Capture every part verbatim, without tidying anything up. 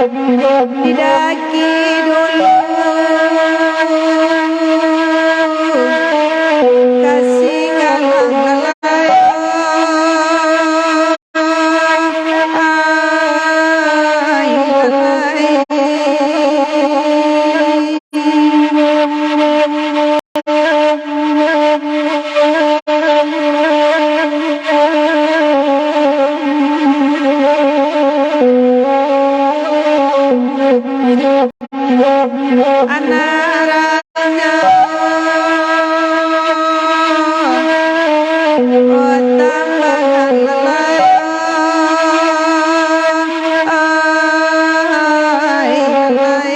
Didaki dulu, kasih galang-galang. Ai, ai. Anak ranyo, oh, tambangan lalayo, ai, ai.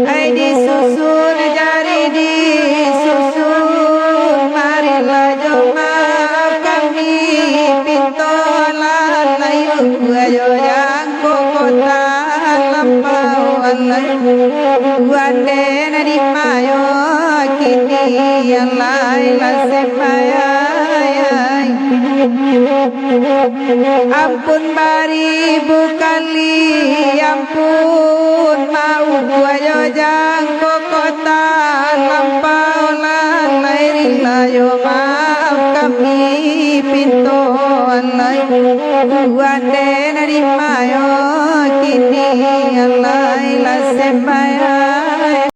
Ai, disusun jari disusun, marilah jo maaf kami pinto lalai, ayo jangko kota lampau alai. Wande na di mayo kini alai lah sembayang. Ampun baribu kali ampun, maaf ayo jangko kota lampau lalai, rilayo maaf kami pinto alai. Wande na di mayo kini alai lah sembayang.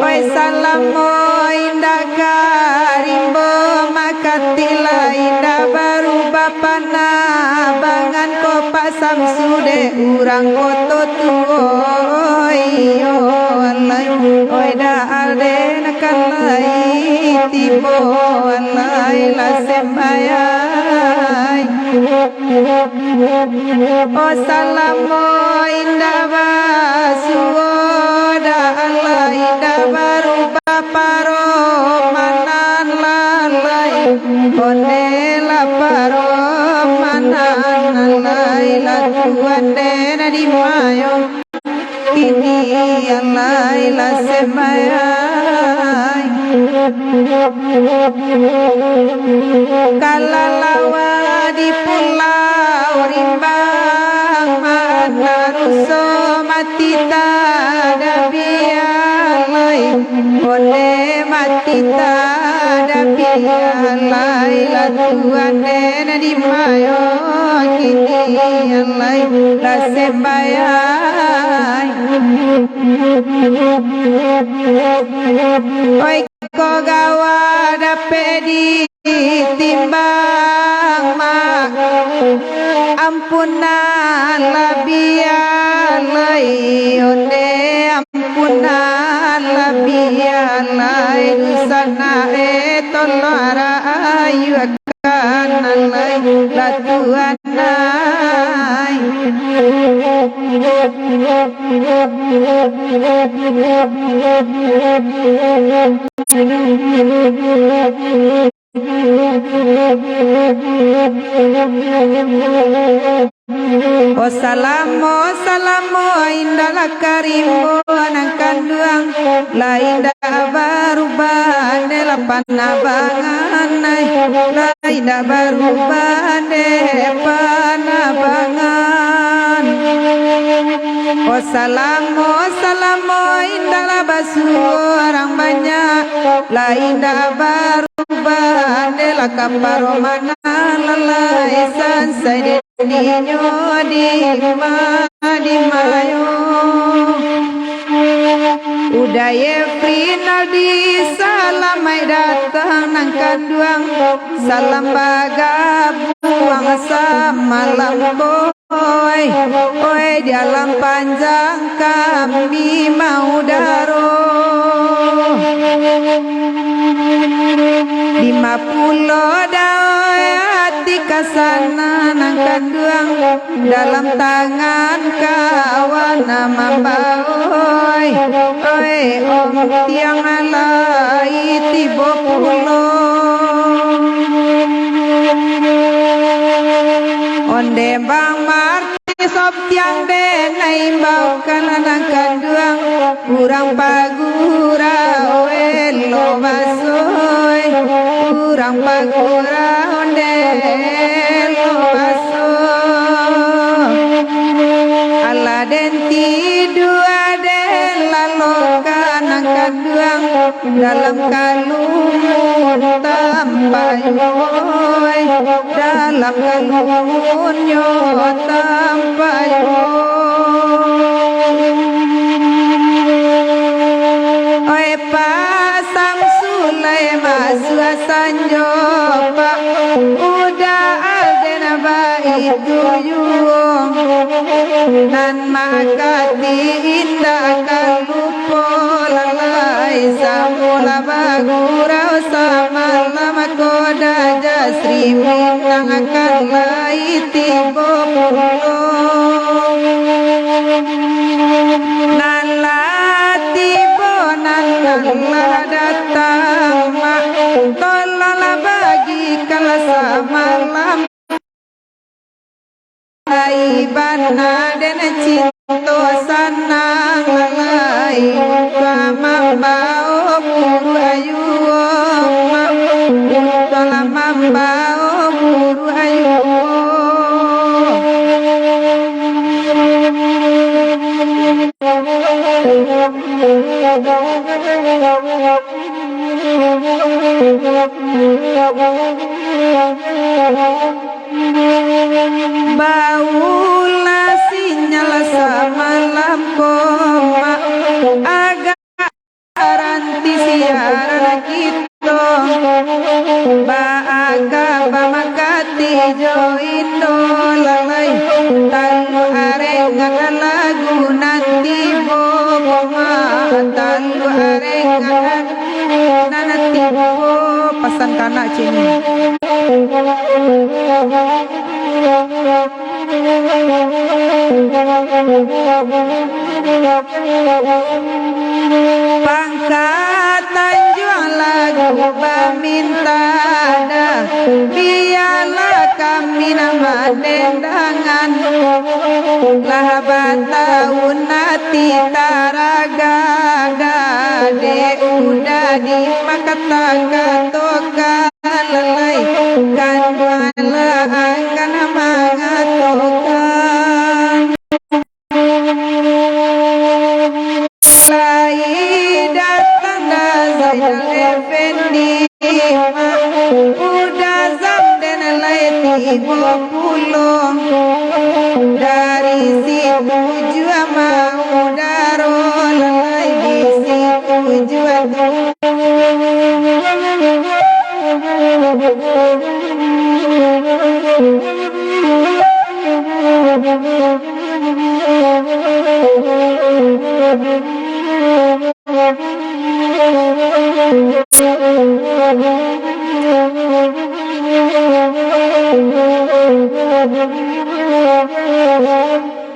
Oi, salamo indak ka rimbo, makatilah indak barubah panabangan ko Pak Samsu dek urang Koto Tuo. Oi, iyo, alai, oi, dah alden kan lai tibo, alai lah sembayang. Oh, salamo indak basuo, dah alai indak barubah paromanan lalai. Onde lah paromanan lalai, lah tuan den di mayo. Kini alai lah sembayang. Kalalawa di pulau rimbang, mana ruso mati tadabiah lai. Onde mati tadabiah lai, lah tuan den di mayo kini alai lah sembayang. Oi, ko gawa dapek ditimbang, mak. Ampunanlah bialai, onde, ampunanlah bialai, dusana e tolong rayu akan alai, lah tuan ai. Oh, salamo, salamo, indaklah ka rimbo nan kanduang, lah indak barubah dek lah panabangan, ai, lah indak barubah dek panabangan. Oh, salamo, salamo, indaklah basuo urang banyak, lah indak barubah dek lah ka paromanan, lalai sansai dek dinyo di ma, di mayo. Uda Yefrinaldi, salamaik datang nan kanduang, salam bagabuang samalam, boy. Oi, di alam panjang kami maudaro. Dima pulo dawai ati ka Sana nan kanduang, dalam tangan kawan mambaoi. Oi, om tiang lai tibo pulo. Onde Bang Marti sop tiang den imbaukan nan kanduang. Urang pagurau elo baso, urang pagurau nde elo baso. Alah den tidua den lalokan nan kanduang, dalam kalungun tampayo, dalam kalungunnyo tampayo. Oi, Pak Samsu lai masuak sanjo, Pak. Uda Alden baitu juo. Nan makati indak ka lupo lalai, samo lah bagurau samalam ko, Daja Sri Minang kan lai tibo pulo. Nan lah tibo, nan, nan lah datang, Mak, tolonglah bagikanlah samalam. Lai bana den cinto sanang lalai, untuak mambao guru ayu, untuak lah mambao guru ayu. Baulah sinyal samalam ko, Mak, agak ranti siaran kito. Baa kaba makati jo Indo lalai, talu arengan lagu nan tibo ko, Mak, talu arengan nan tibo. Pasan ka anak cik ni. Pangka Tanjuang lagu baminta dah, bialah kami nan mandendangan. Lah batahun ati taraga-aga, dek uda di makata-katokan. Lalai, kanduang lah anggan mangatokan. Lai datang dah Zainal Effendi, Mak, uda Zamden lai tibo pulo. Dari situ jua maudaro, lalai di situ jua tu.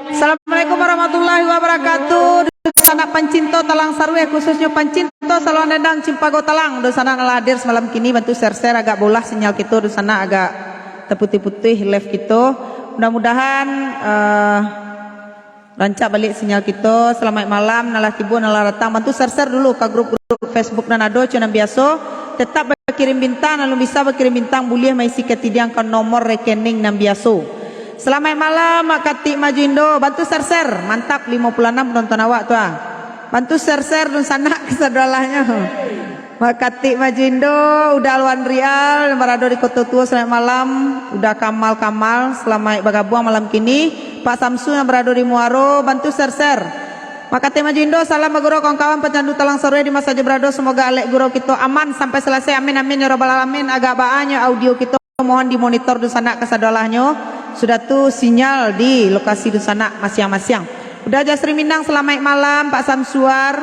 Assalamualaikum warahmatullahi wabarakatuh. Dunsanak pancinto Talang Sarueh, khususnyo pancinto saluang dendang Cimpago Talang. Dunsanak nan lah hadir samalam kini, bantu share-share agak bolah sinyal kito, dunsanak agak taputuih-putuih live kito. Mudah-mudahan, eh, rancak baliak sinyal kito. Salamaik malam, nan lah tibo, nan lah datang. Bantu share-share dulu ka grup-grup Facebook nan ado, co nan biaso. Tetap bakirim bintang, nan alun bisa bakirim bintang, buliah maisi katidiang ka nomor rekening nan biaso. Salamaik malam, Mak Katik Majuindo. Bantu share-share. Mantap, limo puluah anam penonton awak tu, ah. Bantu share-share dunsanak kasadolahnyo. Mak Katik Majuindo, Uda Alwan Rial, nan barado di Koto Tuo, salamaik malam. Uda Kamal-Kamal, salamaik bagabuang malam kini. Pak Samsu nan barado di Muaro, bantu share-share. Mak Katik Majuindo, salam bagurau kawan-kawan pacandu Talang Sarueh di ma sajo barado. Samoga alek gurau kito aman sampai salasai. Amin, amin, ya rabbal alamin. Agak baanyo audio kito. Mohon dimonitor dunsanak kasadolahnyo, sudah tu sinyal di lokasi dunsanak masiang-masiang. Uda Jasri Minang, salamaik malam, Pak Samsuar,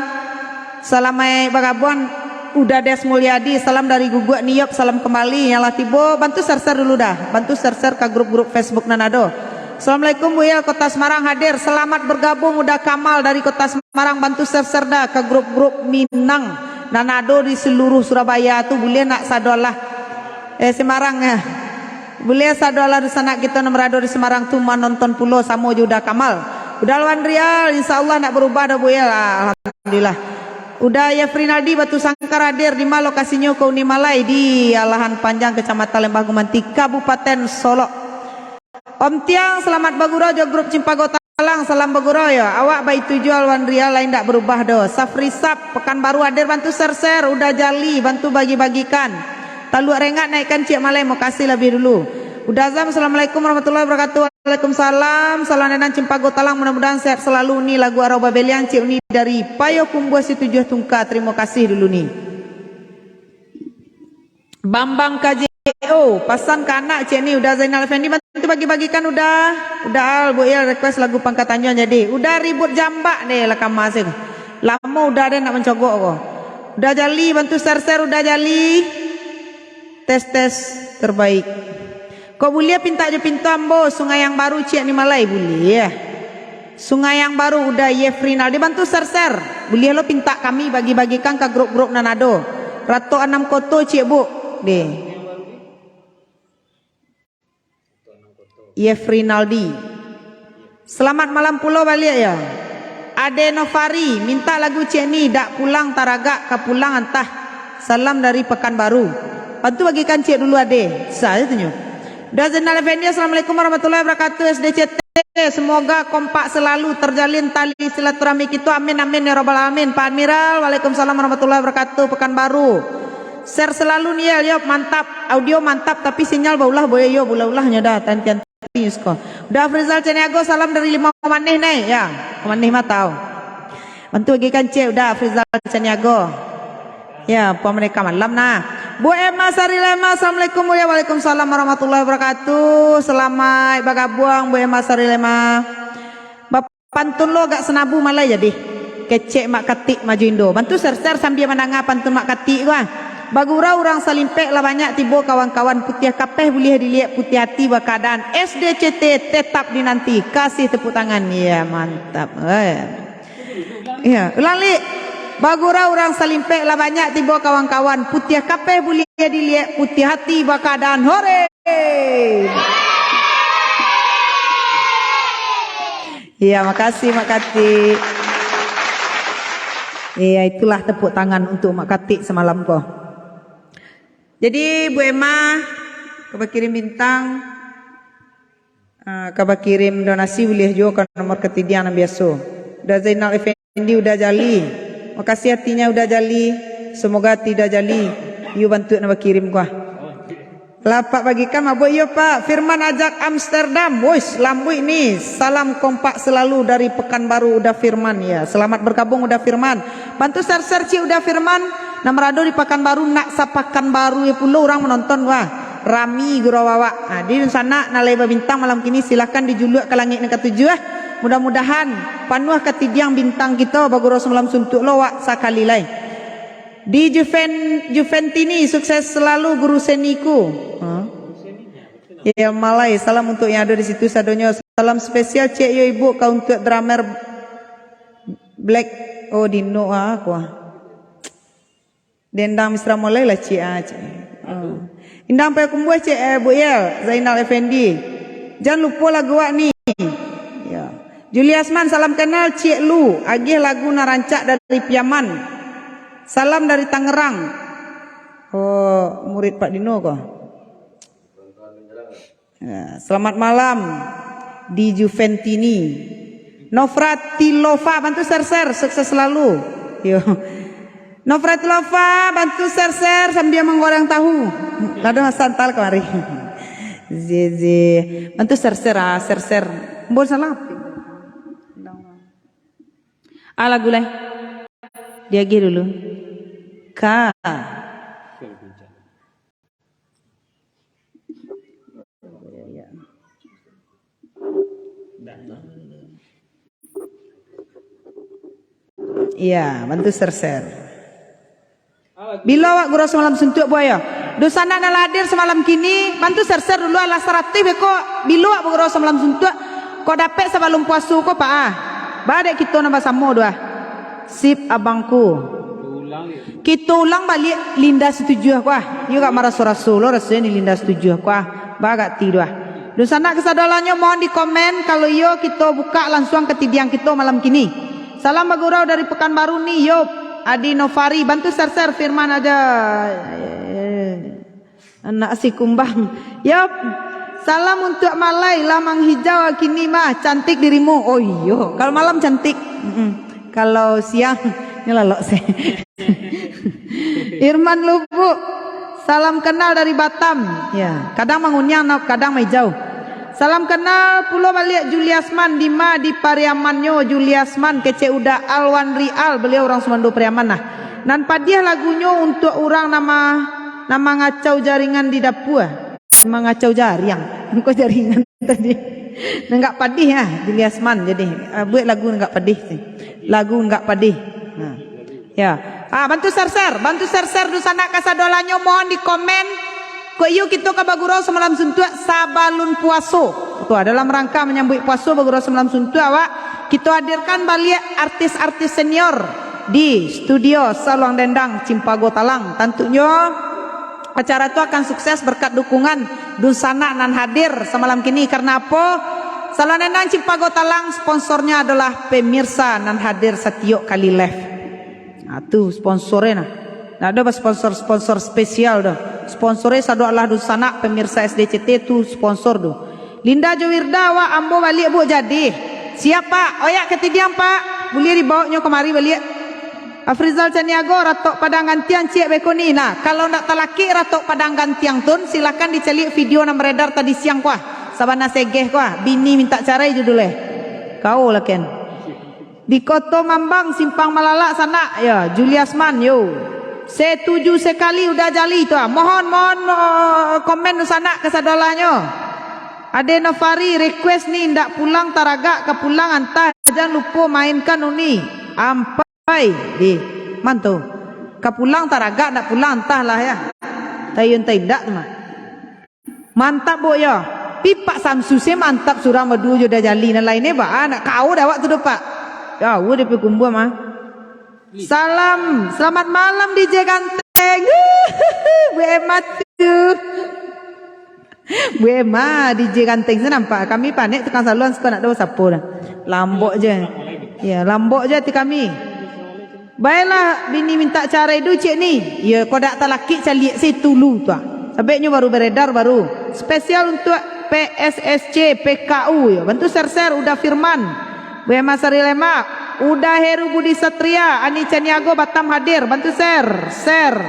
salamaik bagabuang. Uda Des Mulyadi, salam dari Guguak Niyop, salam kembali. Yang lah tibo, bantu share-share dulu dah. Bantu share-share ka grup-grup Facebook nan ado. Assalamualaikum, Bu Yel, Kota Semarang hadir. Selamat bergabung Uda Kamal dari Kota Semarang. Bantu share-share dah ka grup-grup Minang nan ado di seluruh Surabaya tu. Buliah nak sadolah. Eh, Semarang, eh. Buliah sadolah dunsanak kito nan barado di Semarang tu manonton pulo samo jo Uda Kamal. Uda Alwan Rial, insya Allah nak barubah dah, Bu Yel. Alhamdulillah. Uda Yefrinaldi Batu Sangkar hadir, di ma lokasinyo ko Unimalai, di Alahan Panjang, Kecamatan Lembah Gumanti, Kabupaten Solok. Om Tiang, selamat bagurau jo grup Cimpago Talang, salam bagurau yo. Awak baitu juo Alwan Rial, lain dak barubah doh. Safri Sap, Pekanbaru hadir, bantu share-share, Uda Jali, bantu bagi-bagikan. Taluak Rengat naikkan ciek malai, makasih labiah dulu. Uda Azam, assalamualaikum warahmatullahi wabarakatuh. Waalaikumsalam. Salam dari Cimpago Talang, mudah-mudahan sehat selalu ni. Lagu Arau Babeliang, Cik Uni dari Payokumbuah Situjuah Tungka. Terima kasih dulu ni. Bambang K J O, pasan ka anak cek ni, Uda Zainal Effendi, bantu bagi-bagikan Uda. Uda Al, Bu Il request lagu Pangka Tanjuang jadi. Uda Ribut Jambak deh lah kama sih. Lamo Uda deh nak mancogok ko. Uda Jali, bantu share-share Uda Jali. Tes-tes terbaik. Kok buliah pintak jo pintu ambo, Sungai Yang Baru ciek ni malai, buliah. Sungai Yang Baru Uda Yefrinal, dibantu share-share. Buliah lo pintak kami bagi-bagikan ka grup-grup nan ado. Rato Anam Koto ciek buk. Deh. Yefrinaldi. Selamat malam pulo baliak ya. Ade Nofari, mintak lagu ciek ni, dak pulang taragak ka pulang antah. Salam dari Pekanbaru. Bantu bagikan ciek dulu Ade. Sa je tu nyo. Uda Zainal Effendi, Assalamualaikum warahmatullahi wabarakatuh. S D C T, semoga kompak selalu, terjalin tali silaturahmi kito. Amin, amin, ya rabbal alamin. Pak Admiral, Waalaikumsalam warahmatullahi wabarakatuh. Pekanbaru. Share selalu ni ya, yo, mantap. Audio mantap, tapi sinyal baulah, boya yo, baulah-ulahnyo dah, tantian. Uda Afrizal Caniago, salam dari Limau Manih, Nai. Ya, Manih mah tau. Bantu bagikan ciek Uda Afrizal Caniago. Ya, puang mereka malam nah. Bu Emma Sarilema, Assalamualaikum, ya. Waalaikumsalam warahmatullahi wabarakatuh. Selamat bagabuang, Bu Emma Sarilema. Bap-, pantun lo agak senabu malai jadi. Kecek Mak Katik maju indo. Bantu share-share sambil mandanga pantun Mak Katik ko ah. Bagurau urang salimpek lah banyak tibo kawan-kawan, putiah kapeh buliah diliek, putiah ati bakaadaan. S D C T tetap dinanti. Kasih tepuk tangan. Ya, mantap. Eh. Ya, ulang lik. Bagurau urang salimpek lah banyak tibo kawan-kawan, putiah kapeh buliah diliek, putiah ati bakaadaan. Hore! Iya, makasih Mak Katik. Iya, itulah tepuk tangan untuk Mak Katik semalam ko. Jadi, Bu Emma, ka bakirim bintang, ah, ka bakirim donasi buliah juo ka nomor katidiang nan biaso. Uda Zainal Effendi, Uda Jali. Makasih atinya Uda Jali. Semoga ati Uda Jali. Iyo bantuak nan bakirim ko ah. Lah, Pak, bagikan mabok iyo, Pak. Firman Ajak Amsterdam. Wois, lambuik ni. Salam kompak selalu dari Pekanbaru, Uda Firman. Ya, selamat bergabung, Uda Firman. Bantu share-share ciek Uda Firman. Nan barado di Pakanbaru, nak sa-Pakanbaru yo pulo urang manonton, wah. Rami gurau awak. Ha, di dunsanak nan lai babintang malam kini, silahkan dijuluak ka langik nan katujuah. Mudah-mudahan panuah katidiang bintang kito, bagurau samalam suntuak lo awak sakali lai. Di Juven-, Juventini, sukses selalu Guru Seniku. Ha? Ya, malai. Salam untuk yang ada di situ sadonyo. Salam spesial ciek yo ibu ka untuk drummer Black. Oh, Dino ah, aku ah. Dendang Misra Molai lah ciek ah, ciek. Oh. Indang Payakumbuah ciek, eh, Bu Yel, Zainal Effendi. Jan lupo lagu wak ni. Ya. Juli Asman, salam kenal ciek lu. Agih lagu nan rancak dari Piaman. Salam dari Tangerang. Oh, murid Pak Dino ko. Ya, selamat malam di Juventini. Nofratilova, bantu share-share, sukses selalu. Yo. Nofratilova, bantu share-share sambil menggoreng tahu. Lado masak antal kamari. Zizi. Bantu share-share ah, share-share. Mbok salah. Ah, lagu lai. Diagih dulu. Ka. Iya, bantu share-share. Bilo awak gurau samalam suntuak, buayo? Dunsanak nan lah hadir samalam kini, bantu share-share dulu, alah saratuih beko. Bilo awak bagurau samalam suntuak, kok dapek sabalun puaso ko, Pak, ah. Ba dek kito nan basamo tu, ah. Sip, abangku. Kito ulang baliak Linda Situjuah ko, ah. Iyo gak maraso-raso lo rasonyo ni Linda Situjuah ko, ah. Ba gak ti tu, ah. Dunsanak kasadolanyo mohon di komen, kalau iyo kito bukak lansuang katidiang kito malam kini. Salam bagurau dari Pekanbaru ni, Yop. Adi Nofari, bantu share-share, Firman aja. Anak si kumbang. Yop. Salam untuak Malai, lah manghijau kini mah, cantik dirimu. Oh iyo, kalau malam cantik. Mm-mm. Kalau siang, nyo lalok se. Irman Lubuk, salam kenal dari Batam. Ya, kadang manguniang, nak kadang maijau. Salam kenal pulo baliak Juliasman, di ma di Pariamannyo Juliasman, kecek Uda Alwan Rial, beliau urang Sumando Pariaman nah. Nan padiah lagunyo untuak urang nan ma-, nan mangacau jaringan di dapua. Mangacau jariang. Engkau jaringan tadi. Nan gak padih ah, Juliasman jadi. Ah, buek lagu nan gak padih tu. Lagu nan gak padih. Nah. Ya. Ah, bantu share-share, bantu share-share dunsanak kasadolanyo, mohon di komen. Kok iyo kito ka bagurau samalam suntuak sabalun puaso. Tu dalam rangka manyambuik puaso bagurau samalam suntuak awak, kito hadirkan baliak artis-artis senior di studio Saluang Dendang Cimpago Talang. Tantunyo acara tu akan sukses berkat dukungan dunsanak nan hadir samalam kini. Karena apo? Saluang Dendang Cimpago Talang sponsornya adalah pemirsa nan hadir satiok kali live. Nah, tu sponsornya nah. Ndak ado sponsor-sponsor spesial doh. Sponsornya sado alah dunsanak pemirsa S D C T tu sponsor tu. Linda jo Wirda, awak ambo baliak, Buk, jadi. Siap, Pak. Oyak katidiang, Pak. Buliah dibaoknyo kamari baliak. Afrizal Caniago, Ratok Padang Gantiang, ciek beko ni. Nah, kalau ndak talakik Ratok Padang Gantiang tun, silakan dicaliak video nan beredar tadi siang kuah. Sabana segeh kuah. Bini minta carai judulnya. Kau lah, Ken. Di Koto Mambang, Simpang Malalak, sanak, yo, Juliasman, yo. Setuju sekali, Uda Jali tu, ah. Mohon, mohon, eh, komen tu sanak kasadolahnyo. Ade Nofari request ni, ndak pulang taragak, ka pulang antah, jan lupo mainkan uni. Ampai, di, mantu. Ka pulang taragak, ndak pulang antah lah, ya. Tayun taindak tu mah. Mantap, Buk, yo. Pi Pak Samsu se mantap surang baduo jo Uda Jali, nan lainnyo baa, nak kau dek awak tu doh, Pak. Jauah dari Payakumbuah mah. Salam, selamat malam D J Ganteng. Bu Emma tu. Bu Emma, D J Ganteng se nampak. Kami panek tukang saluang siko nak do sapo dah. Lambok je. Ya, lambok je ati kami. Baiklah, bini minta carai du, ciek ni. Iyo, kok dak talakik caliak se tulu tu ah. Sabab nyo baru beredar baru. Spesial untuak P S S C P K U yo. Bantu share-share, Uda Firman. Bu Emma Sari Lemak, Uda Heru Budi Satria, Ani Caniago Batam hadir. Bantu share, share.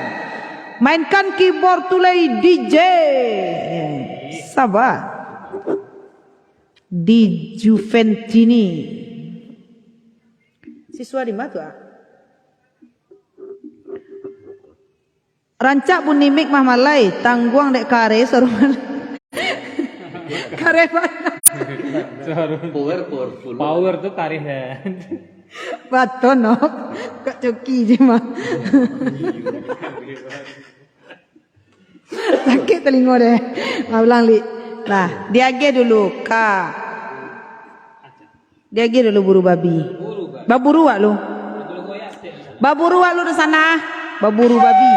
Mainkan keyboard tu lai D J. Sabar. Di Juventini. Siswa di ma tu ah? Rancak bunyi mic mah malai, tangguang dek kare saruman. Kare bana. Power, powerful. Power tu kareh eh. Baton, no. Kak Coki je mah. Sakik talingo deh. Ah, ulang, Lik. Nah, diagih dulu, Kak. Diagih dulu buru babi. Baburu wak lu. Baburu wak lu di sana. Baburu babi.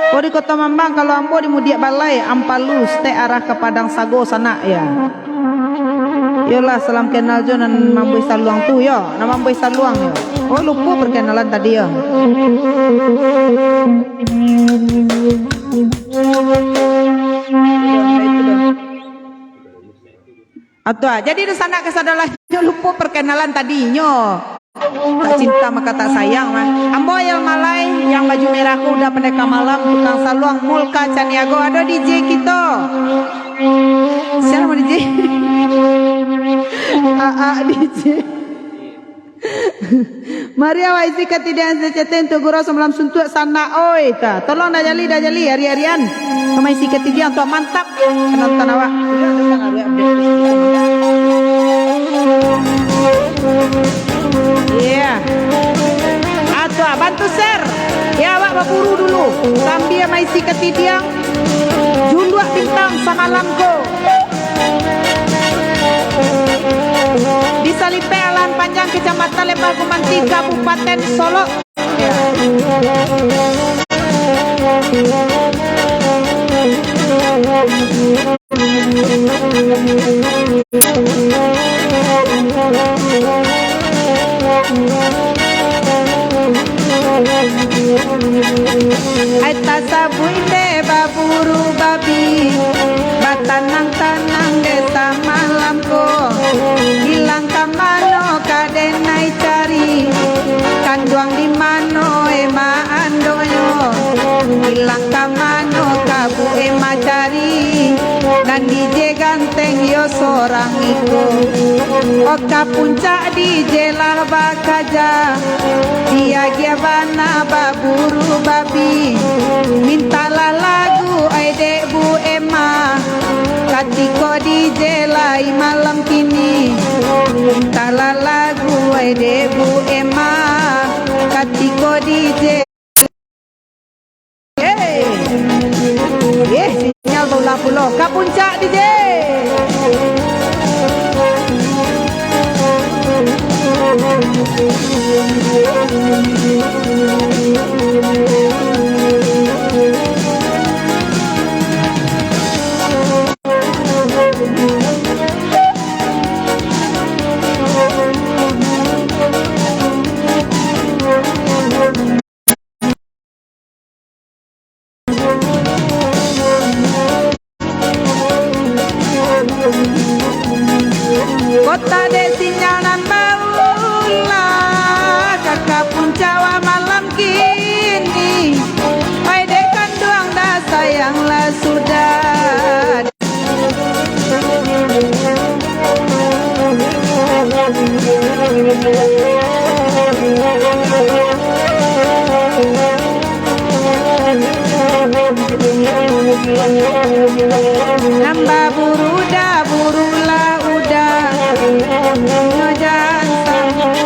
Kau di Kota Mambang, kalau ambo di Mudiak Balai, Ampalu, stek arah ka Padang Sago, sanak, ya. Yolah, salam kenal jo nan mambuih saluang tu, yo. Nan mambuih saluang, yo. Oh, lupo perkenalan tadi, yo. Atua, jadi dunsanak kasadolahnyo lupo perkenalan tadinyo. Tak cinta maka tak sayang mah. Ambo Ayel Malai, yang baju merah ko Uda Pendekar Malam, tukang saluang Mulka Caniago, ado D J kito. Sia namo D J? Aa D J. Mari awak isi katidiang S D C T untuak gurau samalam suntuak sanak, oi, ta. Tolong Uda Jali, Uda Jali, ari-arian. Sama isi katidiang tu mantap. Penonton awak. Iya. Atua, bantu share. Ya, awak baburu dulu, sambia maisi katidiang, junduak bintang samalam ko. Di Salimpek, Alahan Panjang, Kecamatan Lebah Gumanti, Kabupaten Solok. Ai tasabuik dek baburu babi, batanang-tanang dek samalam ko. Ilang ka mano ka denai cari, kanduang di mano emak andonyo? Ilang ka mano ka buek emak cari, nan D J ganteng yo sorang iko. O ka puncak D J lah bakaja, diagiah bana baburu babi. Mintalah lagu ai dek buek emak, katiko D J lai malam kini. Mintalah lagu ai dek buek emak, katiko D J. Eh, eh, sinyal baulah pulo. Ka puncak, D J. Kota dek sinyal nan baulah, ka ka puncak wak malam kini. Ai dek kanduang dah sayang lah sudah. Nan baburu dah, burulah udah, nyo jan sampai.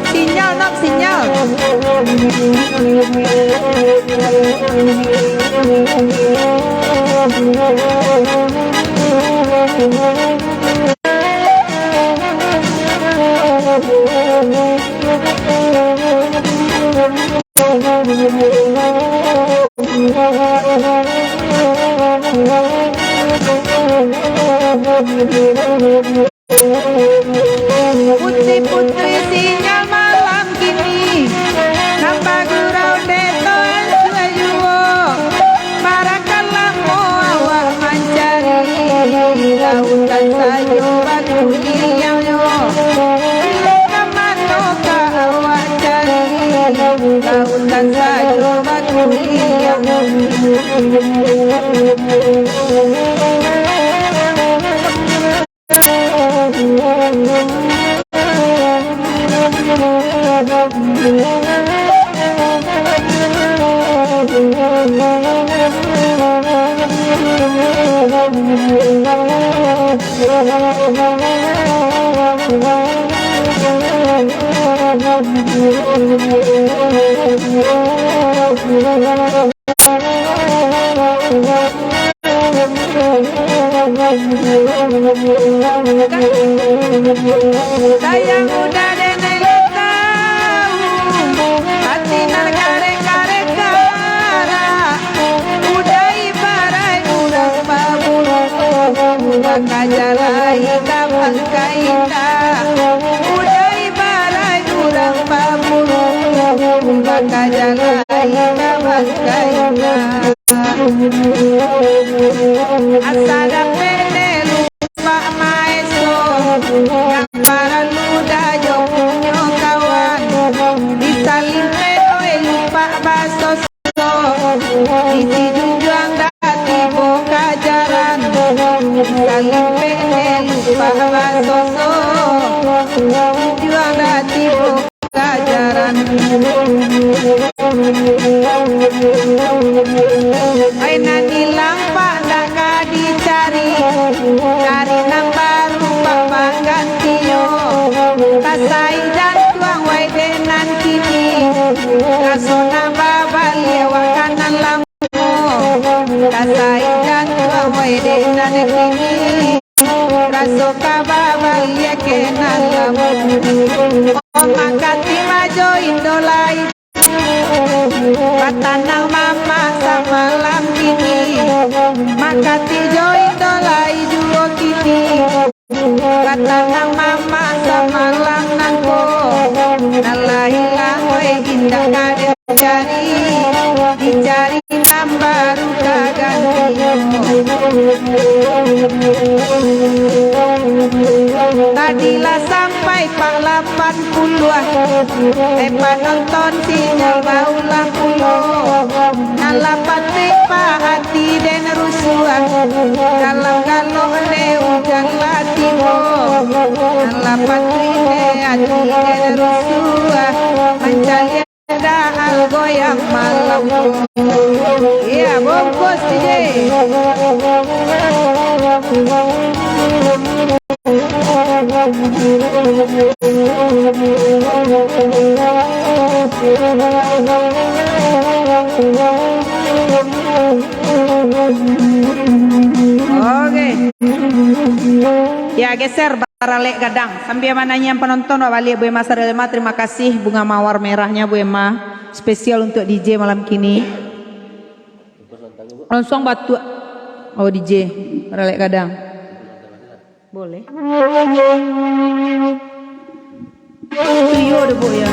Sinyal, Nok, sinyal. Putih-putih sinyal malam kini, nan bagurau dek Tuan Sujuo. Barakan lamo awak mancari, lautan sajo bakuliangnyo. Ilang ka mano ka awak cari, lautan sajo bakuliangnyo. Sayang udah denai lah tahu, hati nan kareh-kareh karak. Udah ibaraik urang baburu, bakaja lai ka bangkai indak. Udah ibaraik urang baburu, bakaja lai ka bangkai indak. Asa dapek dek lupak maeso, nan paralu dah jo punyo kawan. Di Salimpek oi lupak basoso, di Sijunjuang dah tibo ka jaran. Di Salimpek dek lupak basoso, Sijunjuang dah tibo ka jaran. dek nan kini, raso ka babaliak ka nan lamo. Oh, makati majo indo lai, batanang mama samalam kini, makati jo indo lai juo kini. Batanang mama samalam nangko, nan lain lah, oi, indak ka dicari, dicari nan baru ka ganti. Tadi lah sampai pang lapan puluah, eh, panonton sinyal baulah pulo. Nan lah patuik pahati den rusuah, kalam galok dek ujan lah tibo. Nan lah patuik dek ati den rusuah, mancaliak dahal goyang malam. Iya, bungkus, D J. Oke. Ya, geser baralek gadang. Sambil mananyian panonton, wak baliak Bu Emma Sarelma. Terima kasih bunga mawar merahnya, Bu Emma. Spesial untuk D J malam kini. Langsung batuak. Oh, D J, baralek gadang. Boleh. Iyo deh, Bu, ya.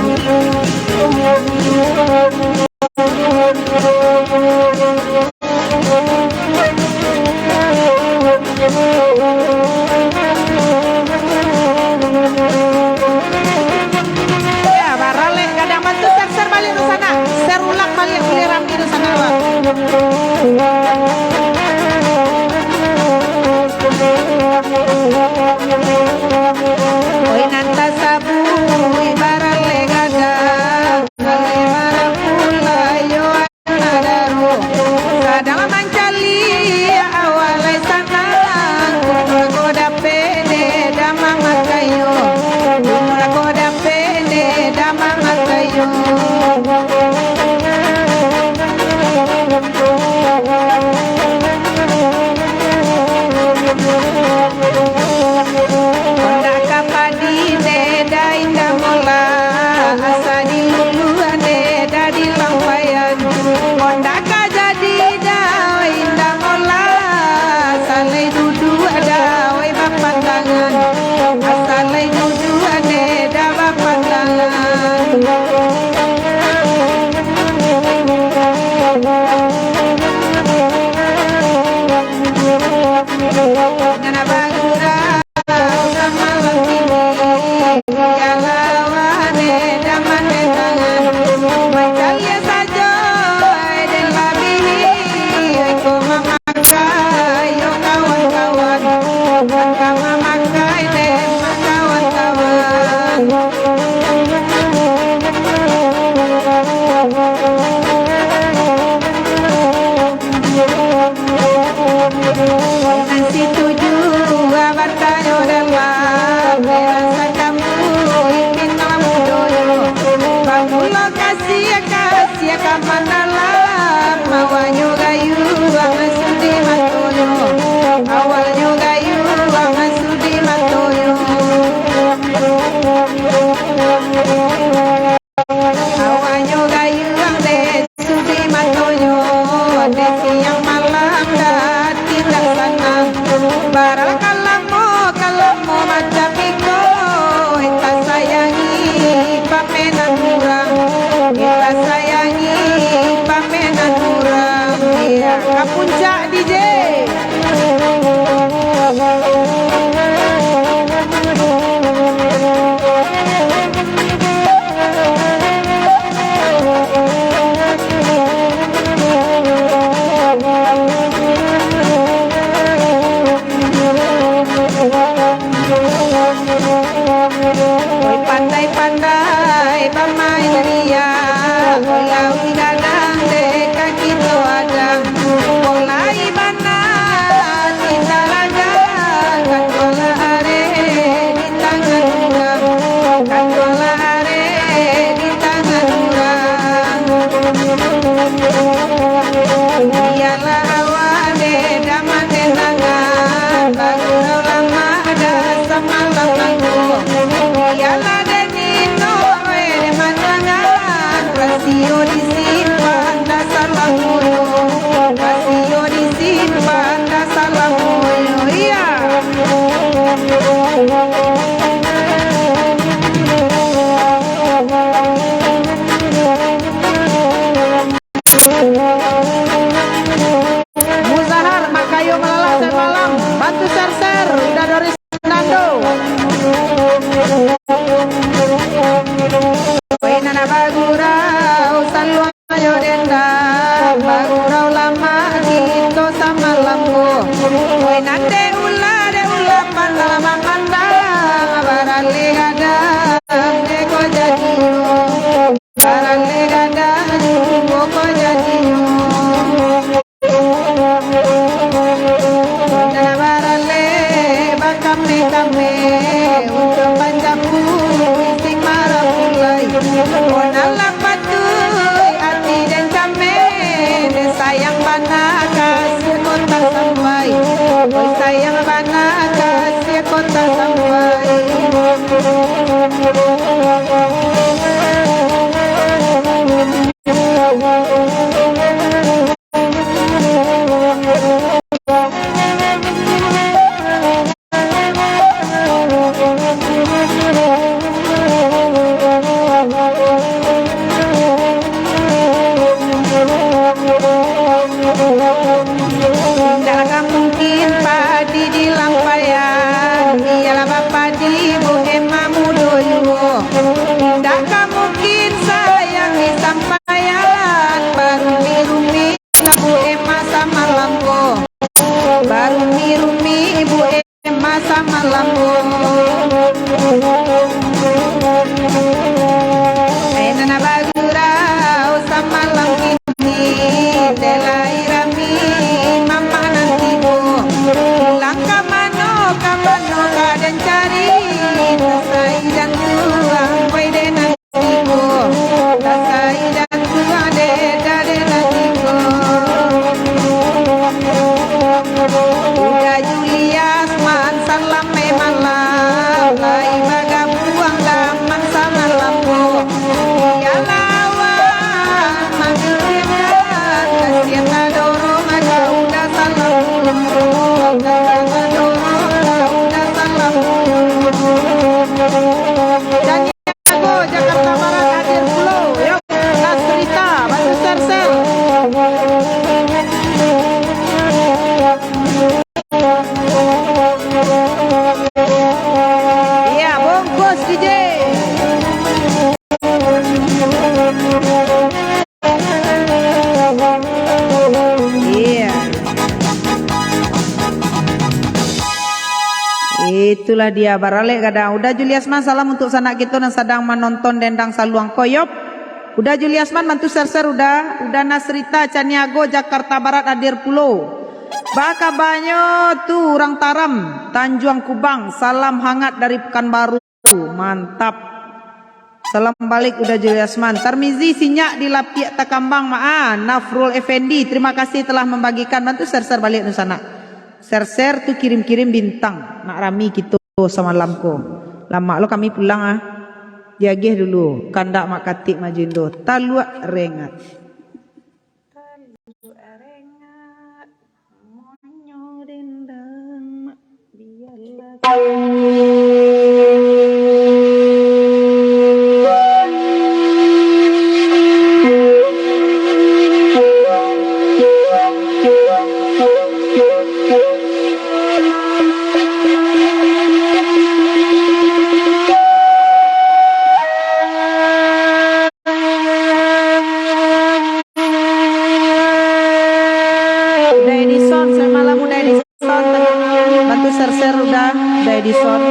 Ya, baralek gadang, bantu share-share baliak tu sanak. Share ulang baliak, buliah rami tu sanak, Bang. Oi, nan tasabuik baralek gadang, baralek pulai yo. Sadang mancaliak awak lai sanang, kumua ko dapek dek damang makayo, kumua ko dapek dek damang makayo. Kondak ka padi dek da indak molah, asa diluluah dek da dilampaian. Kondak ka jadi da indak molah, asa lai duduak da wai bapandangan, asa lai duduak dek da bapandangan. Nan bagurau samalam kini, kalawan dek damang dek tangan, mancaliak sajo dek labiah, ko mamakai yo kawan-kawan, ka mamakai dek kawan-kawan. Nan situju Doris Nando. Oi nan bagurau saluang yo dendang, bagurau lamak kito samalam ko. Oi nan dek ulah, dek ulah pandang mamandang, baraleh gadang dek ko jadinyo. Baraleh gadang juo ko jadinyo. Nan baraleh bakame-kame, untuak panjapu isi marapulai. Nan lah patuik ati den kame, den sayang bana kasiah ko tasampai. Oi sayang bana kasiah ko tasampai. Indak ka mungkin padi dilampaian, iyolah bapadi buek mamudo juo. Indak ka mungkin sayang disampaian, barumi-rumi buek samalam ko. Barumi-rumi buek samalam ko. Eh, nan bagurau samalam kini, dek lai rami mamak nan tibo. Ilang ka mano, ka mano ka den cari, tasai jantuang, wai den nan tibo. Tasai jantuang, dek, dek nan tibo. Uda Juliasman salam malam, lai bagabuang daman samalam ko. Iyolah awak mangiriman kasiah tadorong ka Uda salam. Kasiah tadorong ka Uda salam. Caniago, Jakarta Barat hadir pulo. Yo, Nasrita, bantu share-share. Iya, bungkus D J. Iya. Itulah dia, baralek gadang. Uda Juliasman, salam untuk sanak kito nan sadang manonton dendang saluang koyop. Uda Juliasman, bantu share-share, Uda. Uda Nasrita, Caniago, Jakarta Barat, hadir pulo. Baa kabanyo tu urang Taram, Tanjuang Kubang, salam hangat dari Pekanbaru. Mantap. Salam balik Uda Juliasman. Tarmizi Sinyak di Lapiak Takambang, Mak, ah. Nafrul Effendi, terima kasih telah membagikan. Bantu share-share balik tu sanak. Share-share tu, kirim-kirim bintang. Nak rami kito samalam ko. Lamak lo kami pulang, ah. Diagih dulu. Kandak Mak Katik maju indo. Taluak Rengat. Taluak Rengat. Monyo dendang, bialah. Uda Edison, selamat malam Uda Edison, tenang, bantu share-share Uda, Uda Edison.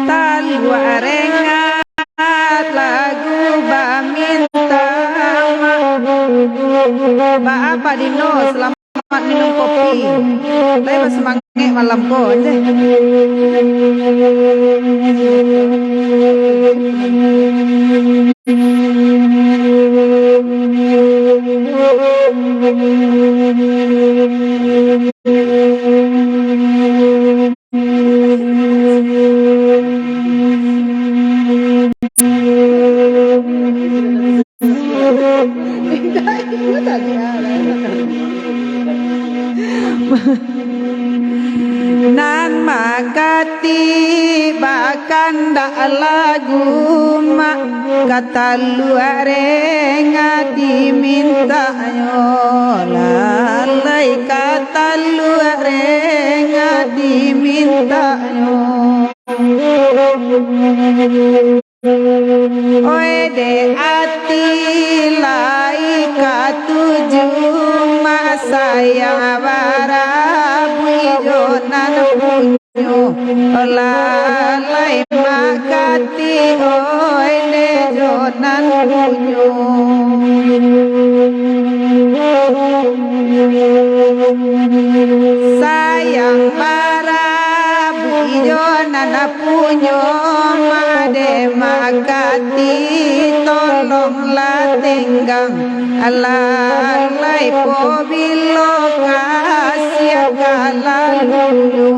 Taluak Rengat lagu bamintang maaf. Baa Pak Dino, selamat minum kopi. Lai basamangek malam ko, anjay. Nan makatik bakandak lagu mak, kataluak rengah dimintaknyo, lalai kataluak rengah dimintaknyo. Oih dek ati lai katuju, mak sayang barabuik jo nan punyo, lalai makatik oih dek jo nan punyo. Sayang barabuik jo nan punyo, mak dek makatik tolonglah tenggang, lalai pobilo kasiah ka lalunyo.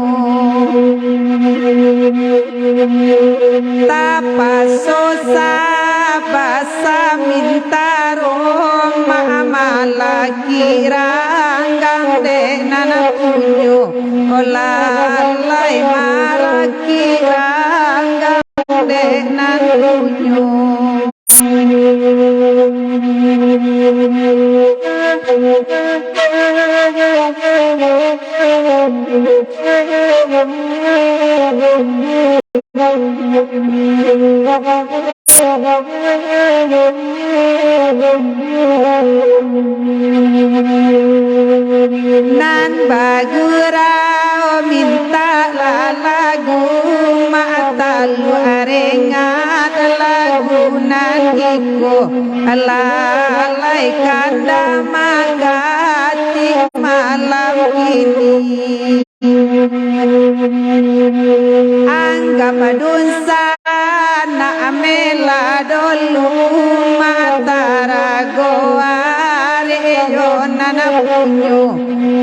Tapaso saba samintaro, mak malakik ranggang dek nan punyo, lalai malakik ranggang dek nan punyo. Nan bagurau mintak lalagu, mak taluak rengah lagu nan iko, lalai kandak makatik malam kini. Anggap dunsanak mela dolu, mak tarago arek jo nan punyo,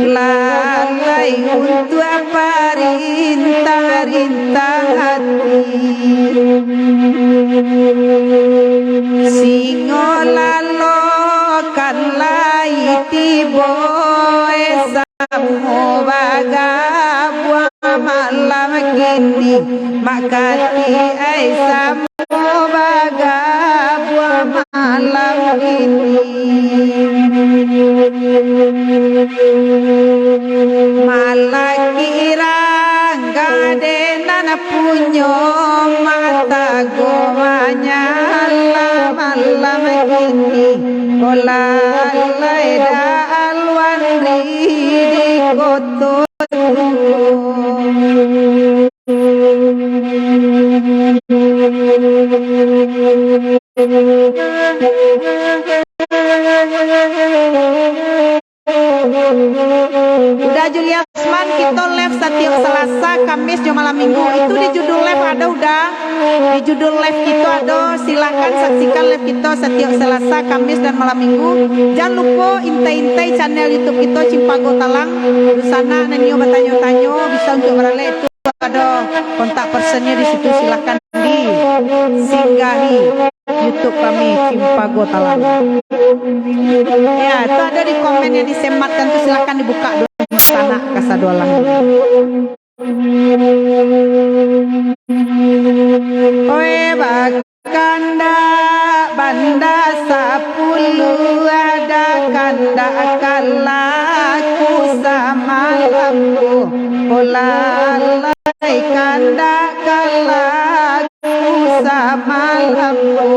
lalai untuak parintah-rintah ati. Singo lalo kan lai tibo, eh, samo bagabuang malam kini, mak katik ai samo bagabuang malam kini. Malakik ranggang dek nan punyo, mak tago manyala malam kini, oh lalai da alwan di koto. Uda Juliasman, kito live satiok Salasa, Kamis, jo malam Minggu. Itu di judul live ado, Uda. Di judul live kito ado, silahkan saksikan live kito satiok Salasa, Kamis, dan malam Minggu. Jan lupo intai-intai channel YouTube kito, Cimpago Talang. Dunsanak nan nio batanyo-tanyo, bisa untuak baralek itu. Ado kontak personnyo di situ, silahkan disinggahi YouTube kami, Cimpago Talang. Ya, itu ado di komen yang disematkan tu, silahkan dibuka dulu, sanak kasadoalah. Oe, bak- Kandak banda sapuluah, ado kandak kalaku samalam ko. Oh lalai, kandak kalaku samalam ko.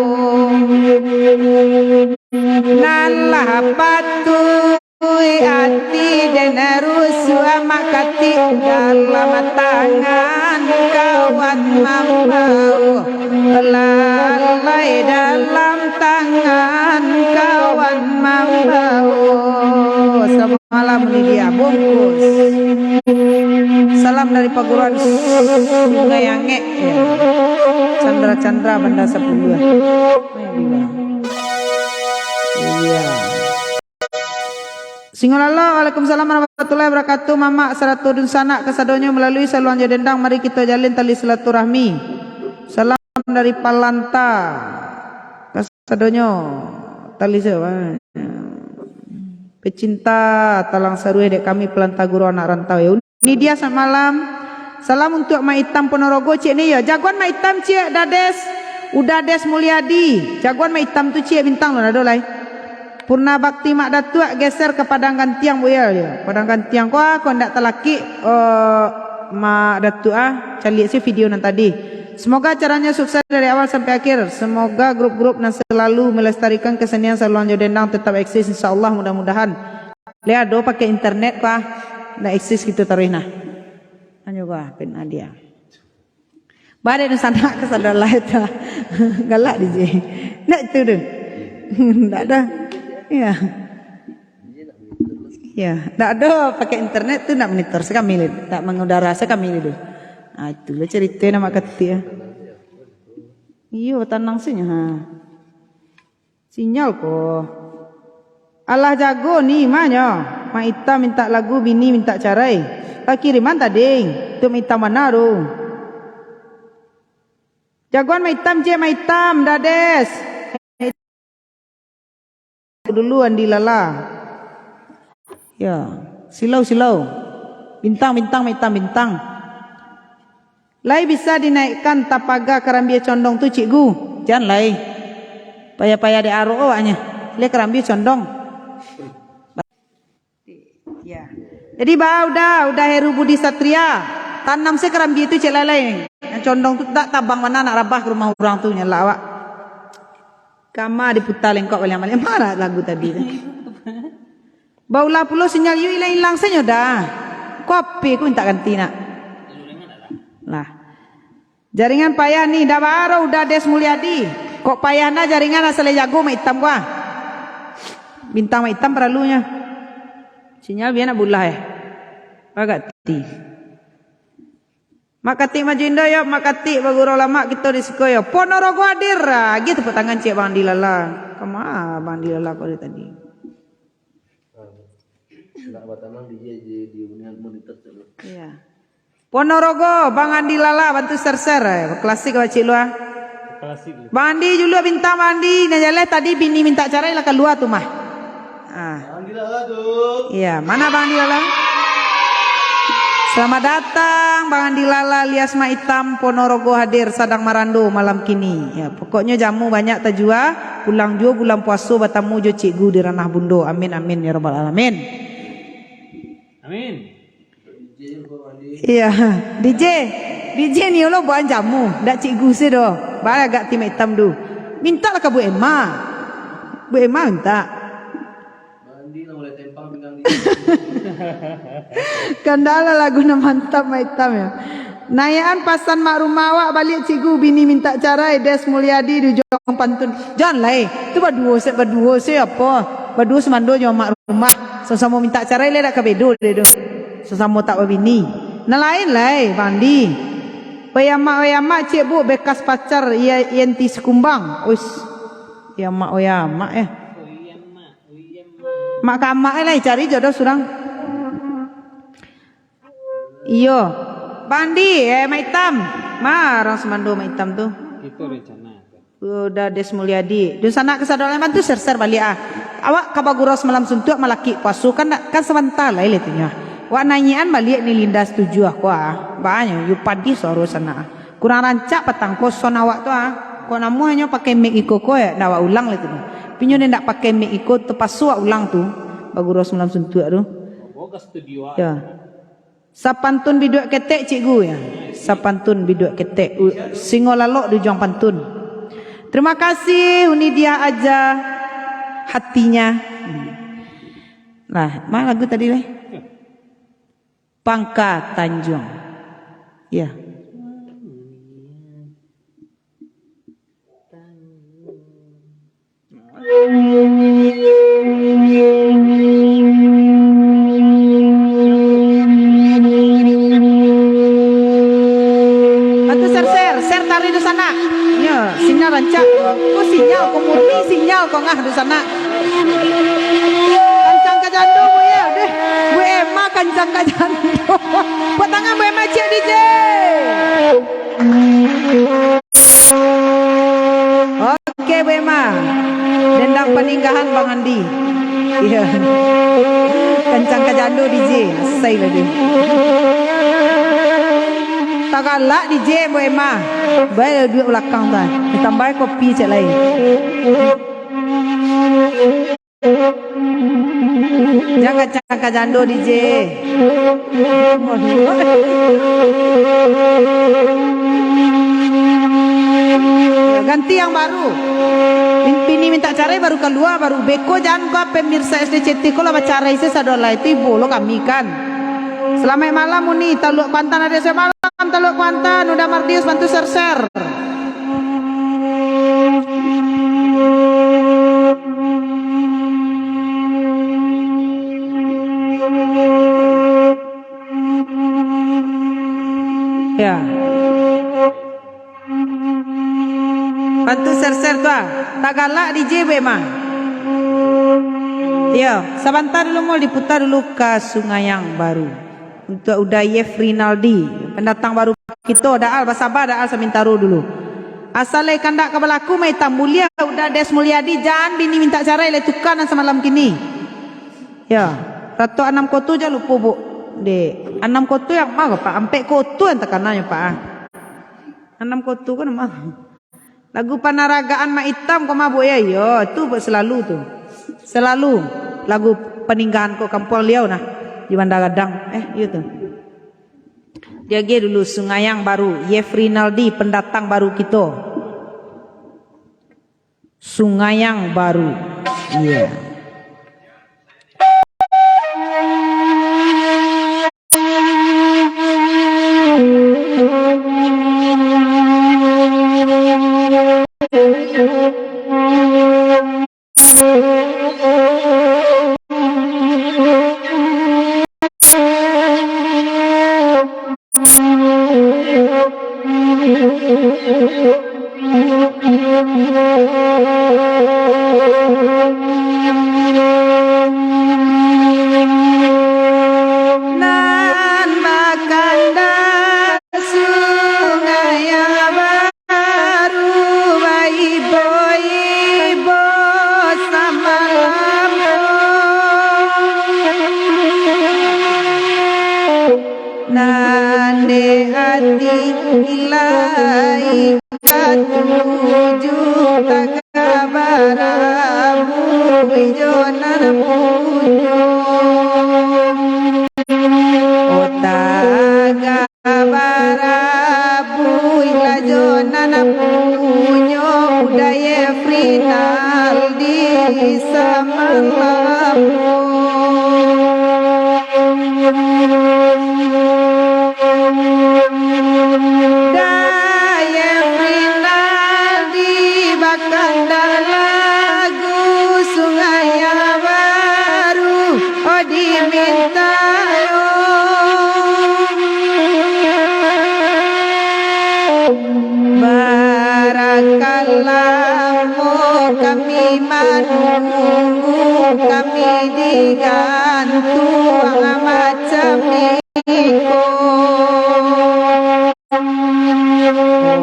Nan lah patuik ati den rusuah, mak katik dalam tangan kawan mambao. Lalai dalam tangan kawan mambao. Samalam ni dia bungkus. Salam dari paguruan Sungai Angek, ya. Chandra-Chandra Banda Sapuluah. Iya. Singolalo, waalaikumsalam warahmatullahi wabarakatuh. Mamak sarato dunsanak kasadonyo, malalui saluang jo dendang, mari kito jalin tali silaturahmi. Salam dari Palanta kasadonyo. Tali siapa? Pecinta talang saruih dek kami pelanta guru anak rantau, ya. Ini dia, selamat malam. Salam untuk Mak Itam Ponorogo, cik ni, ya. Jagoan Mak Itam, cik Dades. Uda Des Mulyadi. Jagoan Mak Itam tu, cik, bintang lo, nado lai. Purna Bakti Mak Datuak geser ke Padang Gantiang, Bu, ya, ya. Padang Gantiang, kok, ah, kok ndak talakik, eh, Mak Datuak, ah. Caliak se video nan tadi. Semoga acaranya sukses dari awal sampai akhir. Semoga grup-grup nan selalu melestarikan kesenian Saluang Jo Dendang tetap eksis, insya Allah, mudah-mudahan. Lai ado pakai internet kah? Ndak eksis gitu taruih nah. Anyo kah, pin adia. Barek nu sanak ka sadar lah itu. Galak D J. Ndak itu tu. Ndak ada. Ya. Ya, ndak ada pakai internet tu ndak monitor sakami, ndak mangudara sakami tu. Ah, itulah cerita nama katik, ya. Iyo, tanang sajo, ha. Sinyal ko. Alah jago ni, manyo. Mak Itam mintak lagu, bini mintak carai. Lah kiriman tadi. Tu Mak Itam bana tu. Jagoan Mak Itam, je Mak Itam, Dades. Dulu Andi Lala. Ya, silau, silau. Bintang, bintang, Mak Itam, bintang. Lai bisa dinaikkan tapaga karambia condong tu, Cikgu? Jan lai. Payah-payah dek arok awaknyo. Lai karambia condong. Ya. Jadi, ba, udah, udah Heru Budi Satria. Tanam se karambia tu, cek lalai. Yang condong tu tak tabang mana nak rabah ke rumah urang tu, nyalak awak. Kama diputa lengkok baliak-baliak. Mana lagu tadi tu? Baulah pulo sinyal yu ilang-ilang sajo dah. Kopi ku minta ganti nak. Lah. Jaringan payah ni, dah baro udah Des Mulyadi. Kok payah nah jaringan asal jago Mak Itam gua. Bintang Mak Itam perlunya. Sinyal biar nak bulah eh. Agak ti. Mak Katik maju indo yo, Mak Katik bagurau lamak kito di siko yo. Ponorogo hadir. Ah, agiah tepuk tangan ciek Bang Andi Lala. Kama Bang Andi Lala ko dari tadi? Nak batanang di, di, di monitor tu. Iya. Ponorogo, Bang Andi Lala bantu share-share. Eh, klasik awak cik lu ah. Klasik lu. Bang Andi dulu bintang Bang Andi. Nah, jaleh tadi bini minta carai lah kalua tu mah. Ah. Bang Andi Lala tu. Iya, mana Bang Andi Lala? Selamat datang Bang Andi Lala alias Mak Itam Ponorogo hadir sadang marando malam kini. Ya, pokoknyo jamu banyak tajua, pulang juo bulan puaso batamu jo cikgu di ranah bundo. Amin, amin, ya rabbal alamin. Amin. Iya, D J. D J ni lo buan jamu, dak cikgu se doh. Baa agak ti Mak Itam tu. Mintalah ka Bu Emma. Bu Emma minta. Mandi lah mulai tempang pinggang dia. Kandalah lagu nan mantap, Mak Itam, ya. Naiakan pasan mak rumah awak baliak, cikgu, bini minta carai, Des Mulyadi di ujung pantun. Jan lai, tu baduo se, baduo se apo? Baduo sumando jo mak rumah. Samo-samo minta carai lai dak ka bedo deh tu. Samo-samo tak babini. Nan lain lai, Bang Andi. Wai amak, wai amak, cik bu, bekas pacar, iya, Yenti Sikumbang. Uish. Ya mak, oh ya mak, eh. Mak ka amak, eh, lai cari jodoh surang. Iyo. Bang Andi, eh, Mak Itam. Ma, urang sumando Mak Itam tu. Itu rencana. Udah Des Mulyadi. Dunsanak kasadonyo bantu share-share baliak, ah. Awak ka bagurau samalam suntuak malakik puaso kan, kan sabanta lai lah itunyo. Wak nanyian baliak ni Linda setuju ah, ko ah. Banyak yu padih suaro sanak ah. Kurang rancak patang ko sound awak tu ah. Kok namuahnyo pakai mic iko ko ya, ndak awak ulang lah tu. Pinyo ndak pakai mic iko, terpakso awak ulang tu. Bagurau samalam suntuak tu. Bawa ka studio ah. Ya. Sapantun biduak ketek, cikgu, ya. Sapantun biduak ketek. U-, singo lalok di ujuang pantun. Terima kasih, Unidiah Aja hatinya. Hmm. Nah, mana lagu tadi, leh? Pangka Tanjuang. Ya. Bantu share, share, share tari dunsanak. Ya, sinyal rancak. Ko sinyal, ko murni sinyal, ko ngah dunsanak. Kancang ka jando, Bu, ya. Deh, Bu Emma kancang ka jando. Buat tangan, Bu Emma, cek D J. Oke, Bu Emma. Dendang paninggahan Bang Andi. Iyo. Kancang ka jando D J. Asai lah dia. Tagalak D J, Bo Emma. Bae duduak balakang tu. Ditambahi kopi cek lain. Jangan cangka jando, D J. Ganti yang baru. Min-, bini minta carai baru kalua, baru beko jan ko pemirsa S D C T ko lah bacarai se sadolah itu ibo lo kami kan. Selamat malam Uni, Taluk Kuantan ada semalam, Taluk Kuantan, udah Mardius bantu share-share. Ya. Bantu share-share tu ah. Tagalak D J be mah. Iyo, sabanta dulu mul diputa dulu ka Sungai yang Baru. Untuak Uda Yef Rinaldi, pendatang baru kito, Daal, basaba Daal samintaro dulu. Asal lai kandak ka balaku, maitam buliah, Uda Des Mulyadi, jan bini mintak carai lai tuka nan samalam kini. Ya, ratok anam koto jan lupo, Buk. Dek, anam koto yang ma ko, Pak? Ampek koto yang takananyo, Pak, ah. Anam koto ko nan ma? Lagu Panaragaan Mak Itam ko mabuk ya? Iyo, tu buat selalu tu. Selalu lagu paninggahan ko Kampuang Liau nah, di Banda Gadang. Eh, iyo tu. Diagiah dulu Sungai yang Baru, Yef Rinaldi, pendatang baru kito. Sungai yang Baru. Iya. Nan bakanda Sungai Baru baibo-ibo samalam ko. Nan dek ati ilai katuju, takabarabu ijo nan punyo. Otak barabu ilajo nan punyo, Uda Yef Rinaldi samalam. Uda Yef Rinaldi bakanda lagu Sungai Baru. Oh, dimintayo. Barakalamo kami manunggu, kami digantuang macam iko.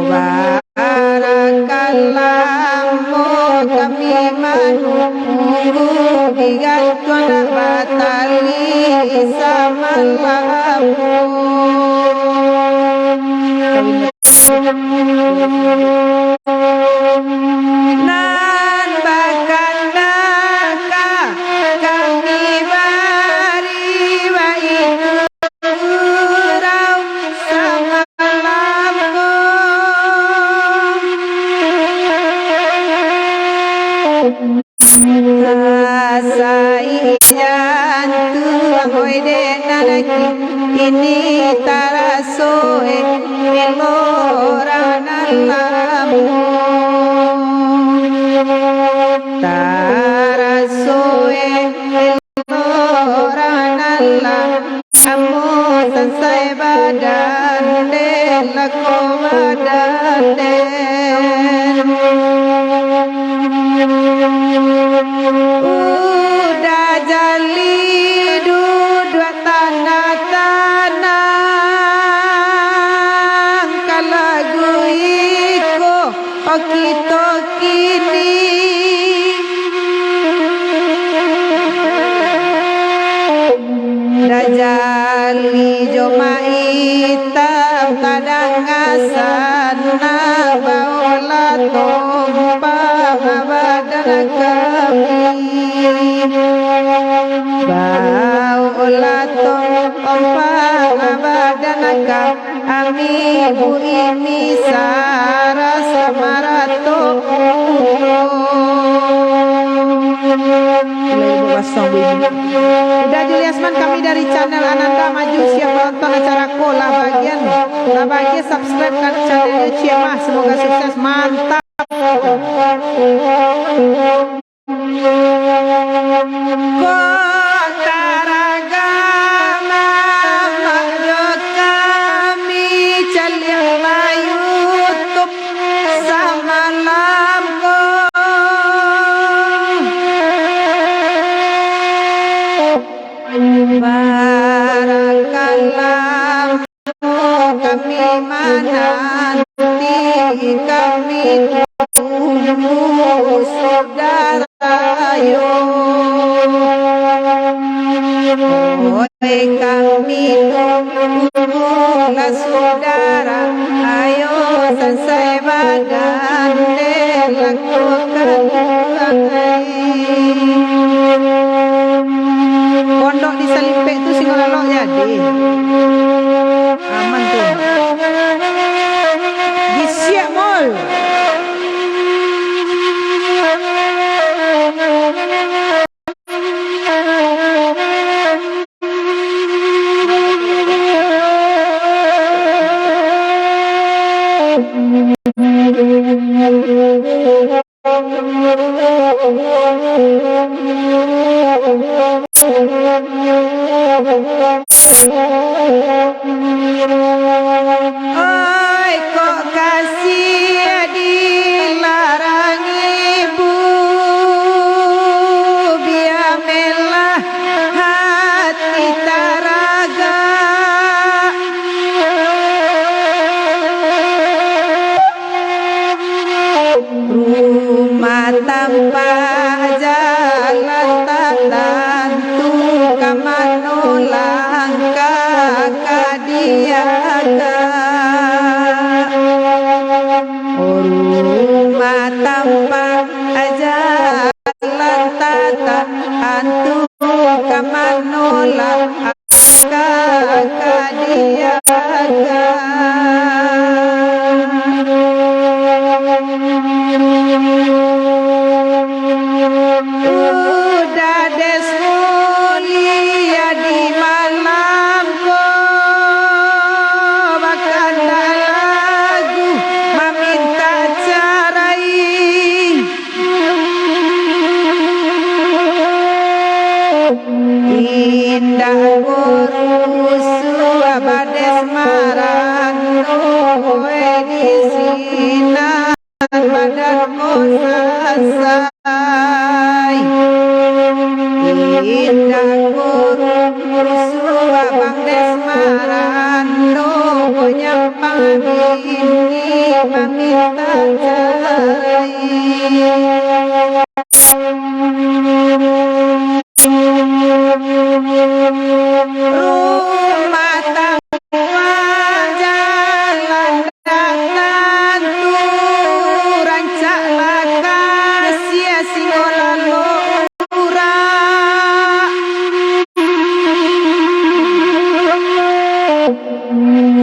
Barakalamo kami manunggu, digantuang nak batali samalam. Nan bakanda ka kami bari baitu. Urang samalam ko. Asai jantuang, oi, dek nan kini taraso, eh, elo urang nan lamo. Taraso, eh, Urang nan lah lamo sansai badan den, lako badan den. Uda Jali duduak tanang-tanang, ka lagu iko. kami. Baulah tong ompang badan ka Ami buimi saras marato. Mulai buat basong buimi. Uda Juliasman, kami dari channel Ananda Maju siap menonton acara ko, lah bagian, lah bagian subscribe ka channelnyo Ciemah. Semoga sukses, mantap. Kota Raga, mamak jo kami caliak lah YouTube samalam ko. Barangkalah kami mananti, kami tunggu sudara yo. Oi, kami tunggu lah sudara, ayo sansai bagandeng lakukan. Pondok di Salimpek tu Singolalok jadi. Aman tu. Gisiak, Mol. Oi, kok kasiah dilarang ibu, biamelah hati taragak. Rumah tampak jalan tak tantu, ka mano langkah ka diagak. Rumah tampak jalan tak tantu, ka mano langkah ka diagak. Uda Des mulia di malam ko, bakandak lagu mamintak carai. Indak ko rusuah Bades marano, weh, di sinan badan ko sasai. Indak ko rusuah Bang Des marano, ko nyampang bini mamintak carai. Rumah tangga jalan tantu, rancaklah kasiah Singolalok urak.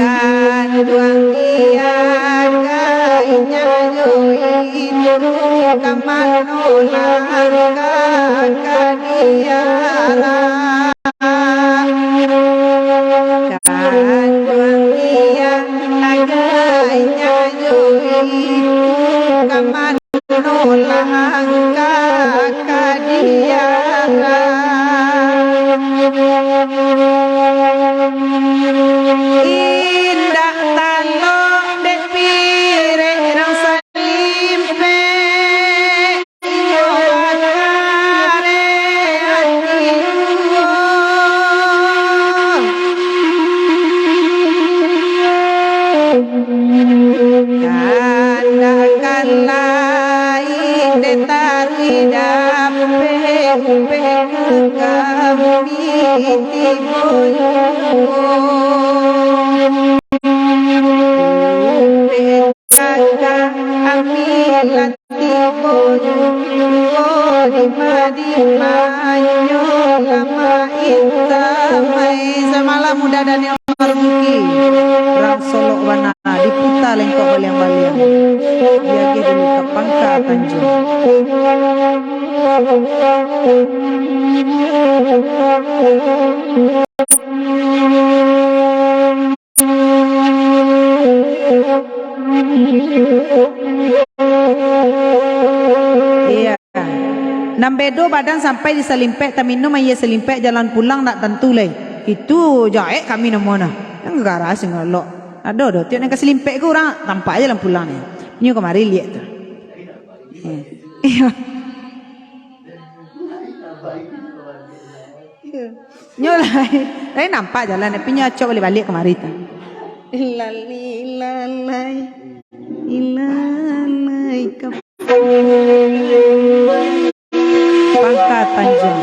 Kanduang diagainyo jo indu, ka mano langkah ka diarak. Kanduang diagainyo jo indu, ka mano langkah ka diarak. Indak talok dek pirek rang Salimpek, iyo bakareh ati juo. Kandak ka lain dek taruih dapek, upek ka kami tibo juo. Upek ka kami lah tibo juo Madi manyo lama intamai. Samalam Uda Daniel Marzuki, urang Solok bana, diputa lengkok baliang-baliang. Diagih dulu ka Pangka Tanjuang. Iya. Nan bedo badan sampai di Salimpek, taminum aia Salimpek, jalan pulang ndak tantu lai. Itu jaek kami namo nah. Nan gara singolok. Ado do, tiok nan ka Salimpek ko urang tampak jalan pulang ni. Nyo kamari liek tu. Iya. Iya. Nyo lai, lai nampak jalan, tapi nyo acok baliak-baliak kamari tu. Ilali, ilalai, ilalai, ka Pangka Tanjuang.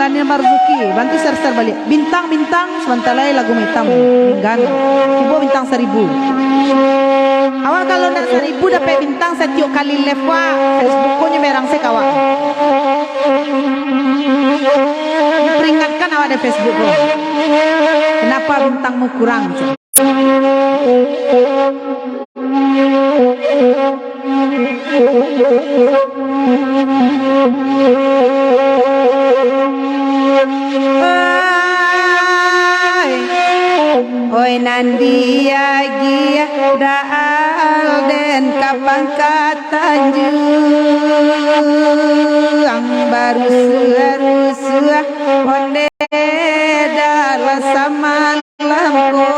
Daniel Marzuki, bantu share-share baliak. Bintang, bintang, sabanta lai lagu Maitam. Minggan. Tibo bintang saribu. Awak kalau ndak saribu dapek bintang satiok kali live wak, Facebook ko nyo merang se ka awak. Diperingatkan awak dari Facebook ko. Kenapa bintangmu kurang? Oi, oi, nan diagiah Daal den ka Pangka Tanjuang, barusuah-rusuah onde dalam samalam ko,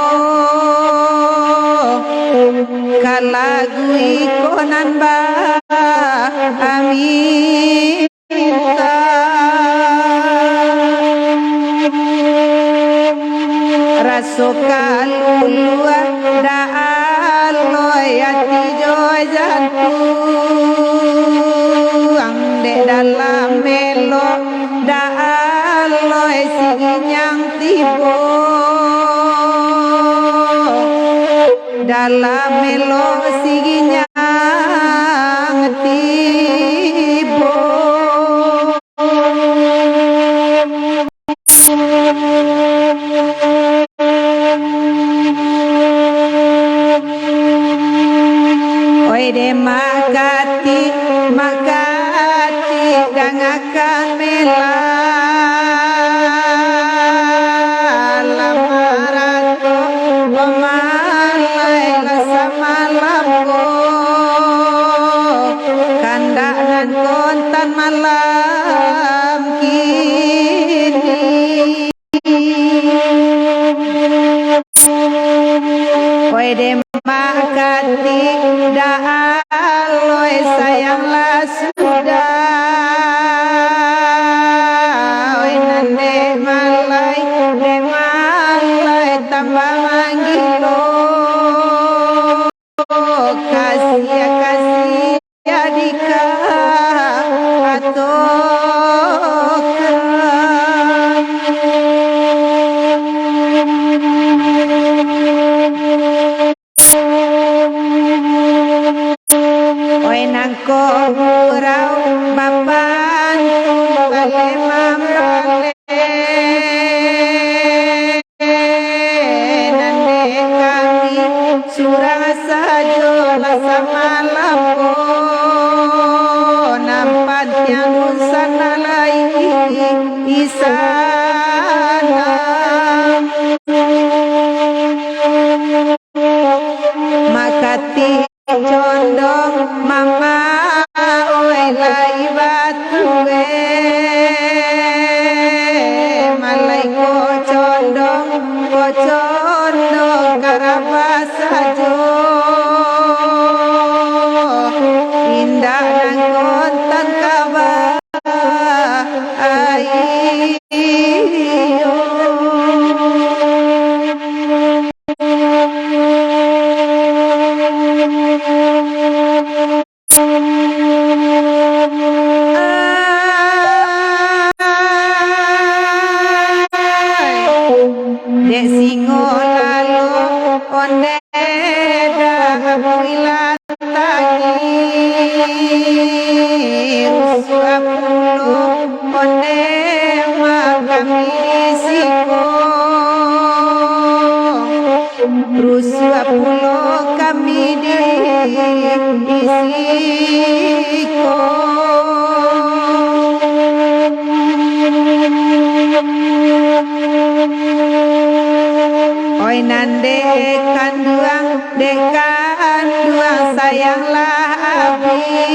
ka lagu iko nan baaminta. Raso kaluluah Daal oi, ati jo jantuang, dek dalam elok Daal oi, si Ginyang tibo. Dalam elok si Ginyang tibo. Oi, deh, makatik, makatik, dangakan malam maratok, pamalai lah samalam ko, kandak nan kontan malam kini. Oi, deh, makatik, Daal oi, sayanglah sudah. Oi, nan dek malai, dek malai tambah manggilo. Kasiah, kasiah, dikatokan. Oi, nangko urau bapantun baleh mambaleh. Nan dek kami surang sajo lah samalam ko, nan pantiang dunsanak lai di sana. Makatik condong mama, oi, lai batuwe. Malai ko condong, ko condong karabah sajo. Indak nan kontan kaba. Ai, iyo. Onde mah kami siko, rusuah pulo kami di, di siko. Oi nan dek kanduang, dek kanduang sayanglah abih,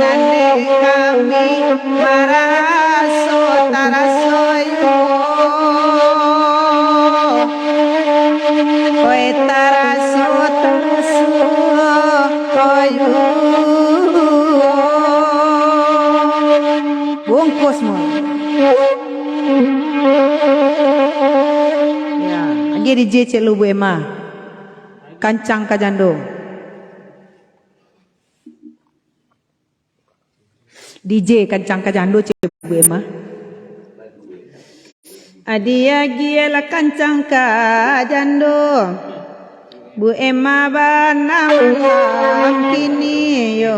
nan dek kami maraso taraso yo. Oi taraso taraso yo. Bungkus mun. Ya, agiah D J ciek lu Bu Emma. Kancang ka jando. D J kancang ka jando ciek Bu Emma. Agiah-agiah lah kancang ka jando. Bu Emma bana malam kini yo.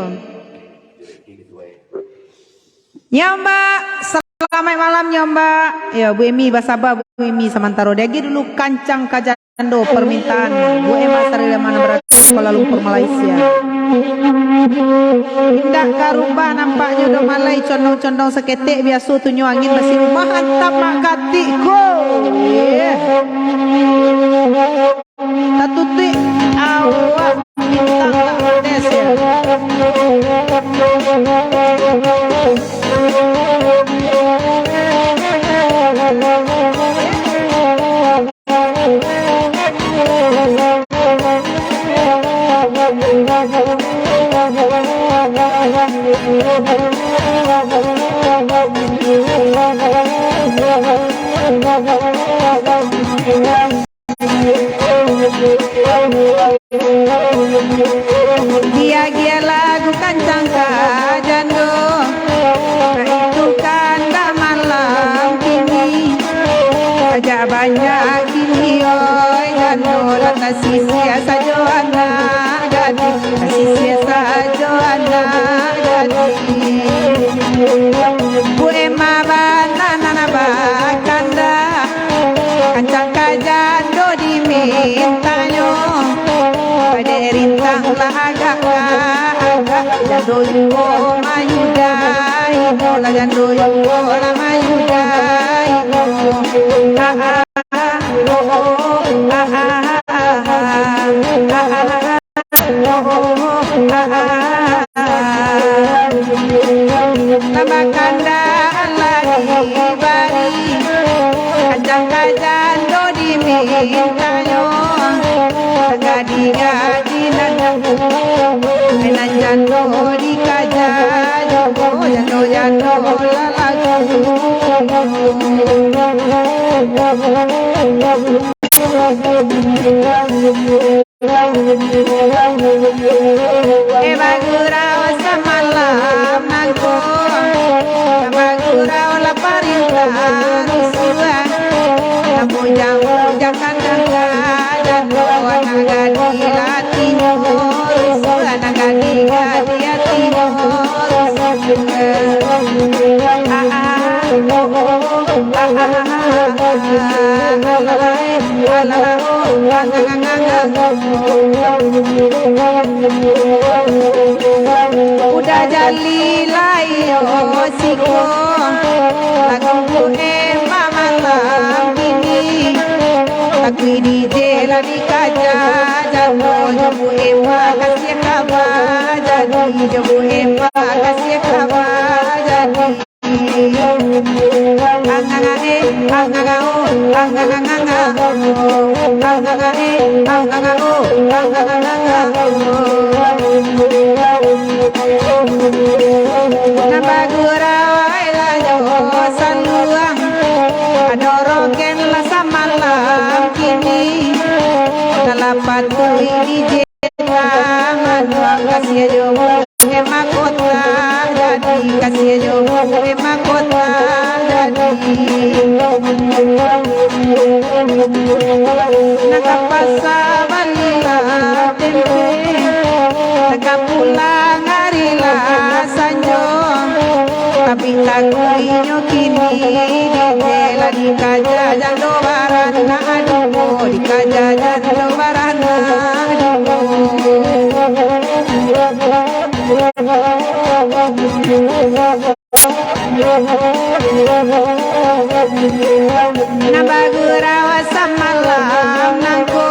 Nyombak, salamaik malam Nyombak. Yo, Bu Emi basaba, Bu Emi samantaro. Diagiah dulu kancang ka jando permintaan Bu Emma Sarila Mana Berarti Kuala Lumpur, Malaysia. Indak karubah nampaknyo doh malai, condong-condong saketek biaso tu nyo angin basilu. Mantap, Mak Katik ko. Yeah. Tatutuik awak bintang tak pedes ya. Diagiah lagu kancang ka jando, kaitu kandak malam kini. Sajak banyak kini, oi jando, lah tasisia sajo anak gadih, tasisia sajo anak gadih. Bu Emma bana nan bakanda, kancang ka jando dimintanyo. Padek rintang lah agak-agak, jando juo manyudahi, lah jando juo lah manyudahi. Ah, ah, ah, ah, ah, ah, ah, ah. Tambah kanda lagi bari, kancang ka jando dimintanyo, tagadi-gadi nan, nan jando dikaja, jando, jando, jando lalajo. Eh, bagurau samalam nangko, bagurau lah parintah rusuah, lah bujang-bujangan nangka, jando anak gadih lah tinyo rusuah, anak gadih-gadih lah tinyo rusuah. Ah, ah, ah, ah, ah, ah, ah, ah, ah, ah. Udah jali lai yo siko, lagu Emma malam kini. Tapi D J lah dikaja, jando jo Bu Emma kasiah kaba, jadi jo Bu Emma kasiah kaba, jadi. Nan bagurau ai lah jo saluang, ado rogen lah samalam kini. Dalam patuik D J. Kasiah jo Emma kota jadi, kasiah jo Emma kota jadi. Nan ka pasa balilah tempe, nan ka pulang ari lah sa- Takuinyo kini dijelah dikaja jando baranak duo, dikaja jando baranak duo. Nan bagurau samalam nangko,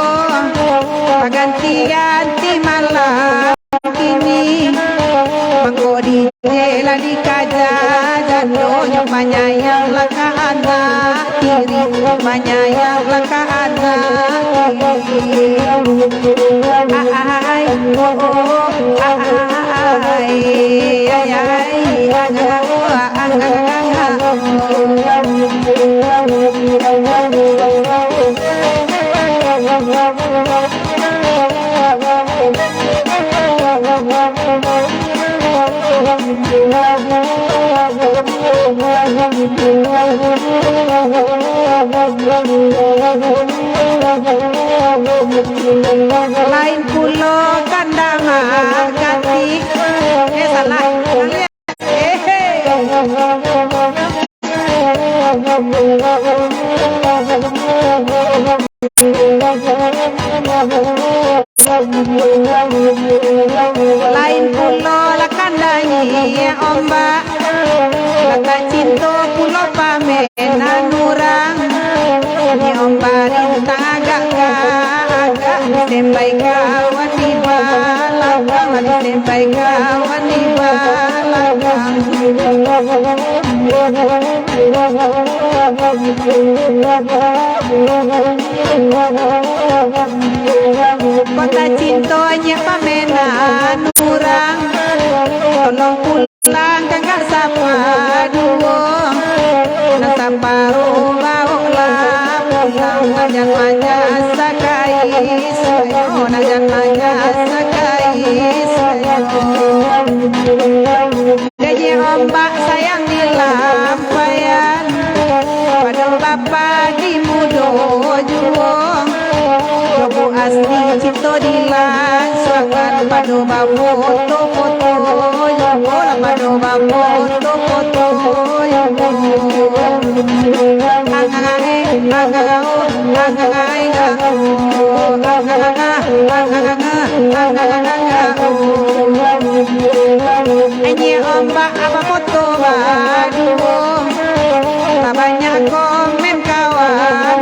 baganti-ganti malam kini. Mangko dijelah dikaja, jandonyo manyayanglah ka anak tiri, manyayanglah ka anak tiri. Ai, oh, oh, ai, ai, ai, ai, ai, ai. Lain pulo kandang hati. Eh, salah. Lain pulo lah kandanyo ombak, lah tacinto pulo pamenan urang. Ni ombak rintang agak-agak, disembai kawan di balakang, disembai kawan di balakang. Kota cinto nyo pamenan urang, tolong pulang ka sapaduo. Nan saparo baoklah pulang, nan jan manyasakkan sayo, nan jan manyasakkan sayo. Dek ombak sayang di lampaian, pado bapa di mudo juo. Lobo asli cinto di lansuangan, pado bafoto-foto juo lah, pado bafoto-foto juo. Angai, angau, angai, angau, angai, angau. Nyo ombak apo foto baduo, babanyak komen kawan.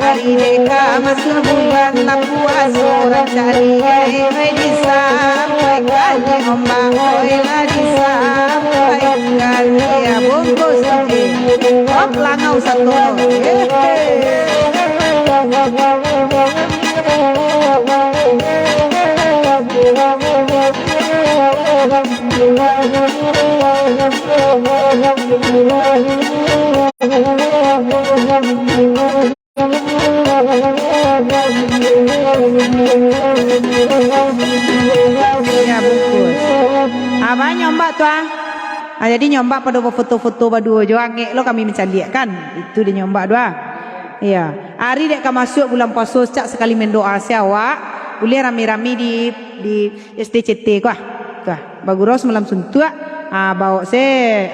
Ari deka masuak bulan lah puaso, rancak riai oi disampaikan, nyo ombak oi lah disampaikan. Iyo, bungkus, eh. Hop, langau sato. Eh, eh. Ya, bungkus. Abah nyombak tu, ah. Ah, jadi nyombak pado bafoto-foto baduo jo, angek lo kami mancaliak kan. Itu dia nyombak tu, ah. Iya. Ari dek ka masuak bulan puaso, cak sakali mandoa se awak, buliah rami-rami di, di S D C T ko, ah. Tu, ah. Bagurau samalam suntuak, ah, baok se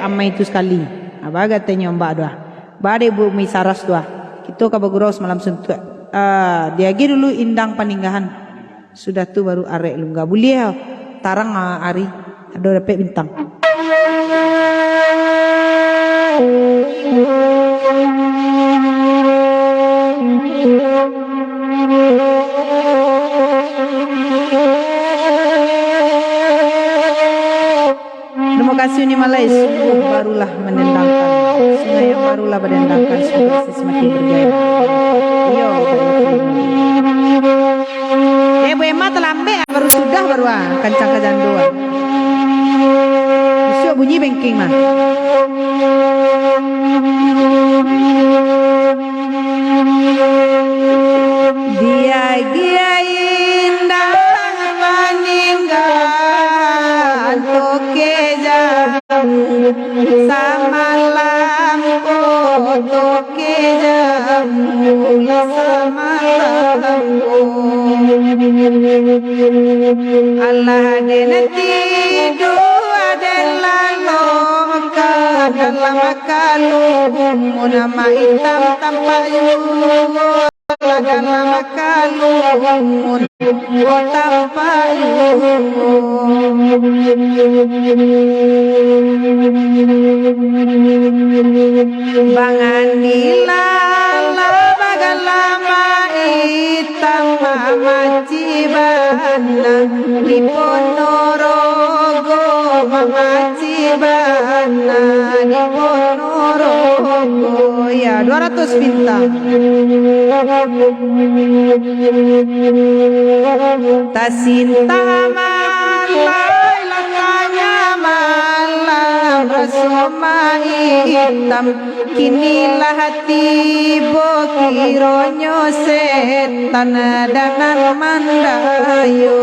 amai tu sakali. Ah, bagatai nyombak tu, ah. Ba dek Bu Umi Saras tu, ah. Kito ka bagurau samalam suntuak. Ah, diagiah dulu indang paninggahan. Sudah tu baru arek lungga. Buliah tarang, ah, ari. Ado dapek bintang. Terima kasih, Uni Malai. Sungguh barulah mendendangkan. Sungai yang barulah berdendangkan, semoga semakin bergairah. Iyo, baik. Eh, Bu Emma talambek, baru sudah, baru, ah, kancang ka jando, ah. Bisuak bunyi bengkeng mah. Diagiah indak paninggahan toke jamu, samalam ko toke jamu, samalam ko. Alah den tidua den lalok. makalumun, mak itam tampak juo. Lah dalam makalumun, ko tampak juo. Bang Andi lah bagala mak itam, mamaci bana di Ponorogo, mamaci bana di Ponorogo. Ya, dua ratus bintang. Tasinta malai, lah tangah malam, raso mak itam. Kini lah tibo kironyo setan dangan mandayo.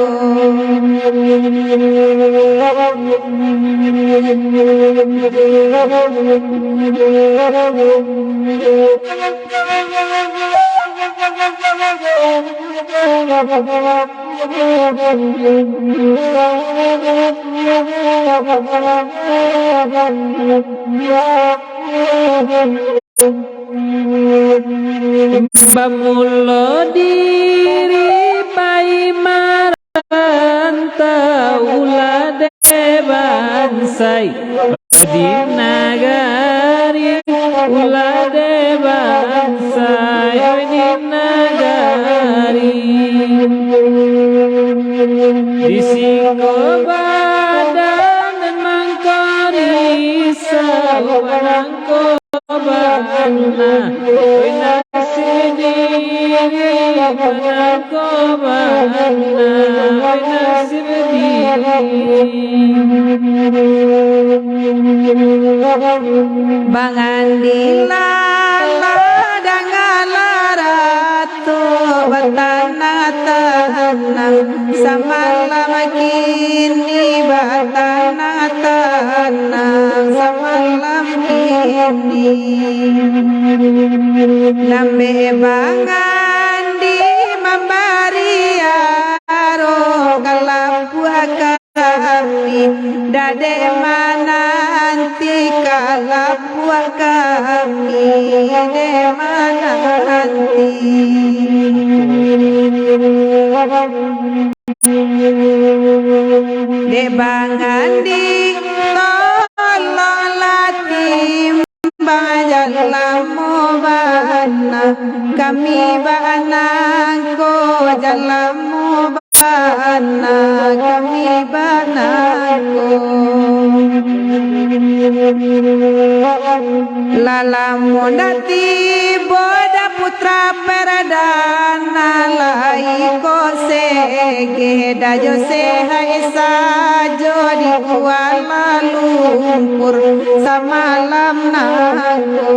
Bamulo diri pai marantau, lah dek bansai di nagari, lah dek bansai di nagari. Di siko badan mangko risau, mangko bana, oi nasib diri, mangko bana, oi nasib diri. Bang Andi lah, lah danga lah ratok, batanah tanang samalam, kini batanah tanang samalam kini. Nambek Bang Andi mambari aro ka lapuak ka kami, dek mananti ka lapuak kami, dek mananti. Dek Bang Andi, tolonglah timbang, jan lamo bana, kami bana ko, jan lamo bana, kami bana ko. Lah lamo ndak tibo doh putra perdana, lai ko segeh doh jo sehat sajo di Kuala Lumpur samalam nangko.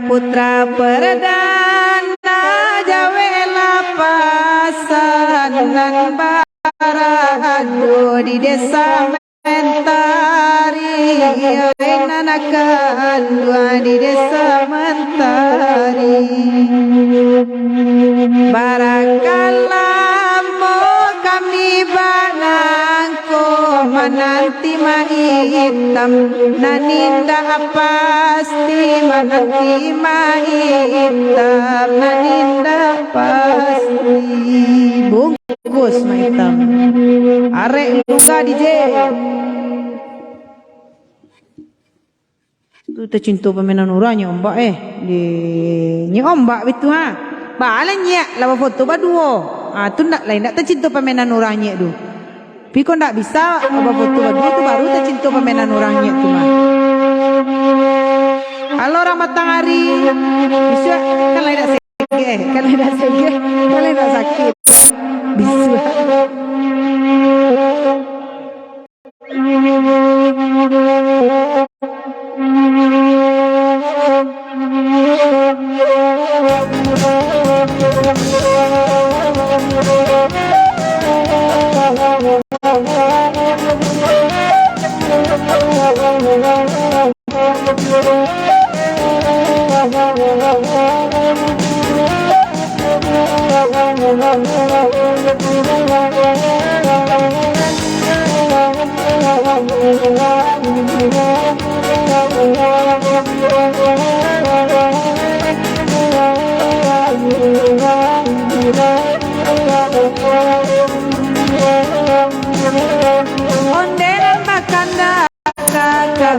Putra perdana, jaweklah pasan nan barado di Desa Mentari, oi nan kanduang di Desa Mentari. Barakalamo kami banangko mananti ma itam, nan indak pasti mananti ma itam, nan indak pasti. Bungkus ma itam. Arek luka D J. Tu tacinto pamenan urang nyo ombak, eh. Di, nyo ombak bitu, ha. Balah nyiak lah bafoto baduo. Ha, tu ndak lain, ndak tacinto pamenan urang nyiak tu. Tapi kok ndak bisa bafoto baduo tu, baru tacinto pamenan urang nyiak tu mah. Halo, urang Matang Ari. Bisa kan lain dak sakik, eh. Kan lain dak sakik. Kan lain dak sakik. Bisa.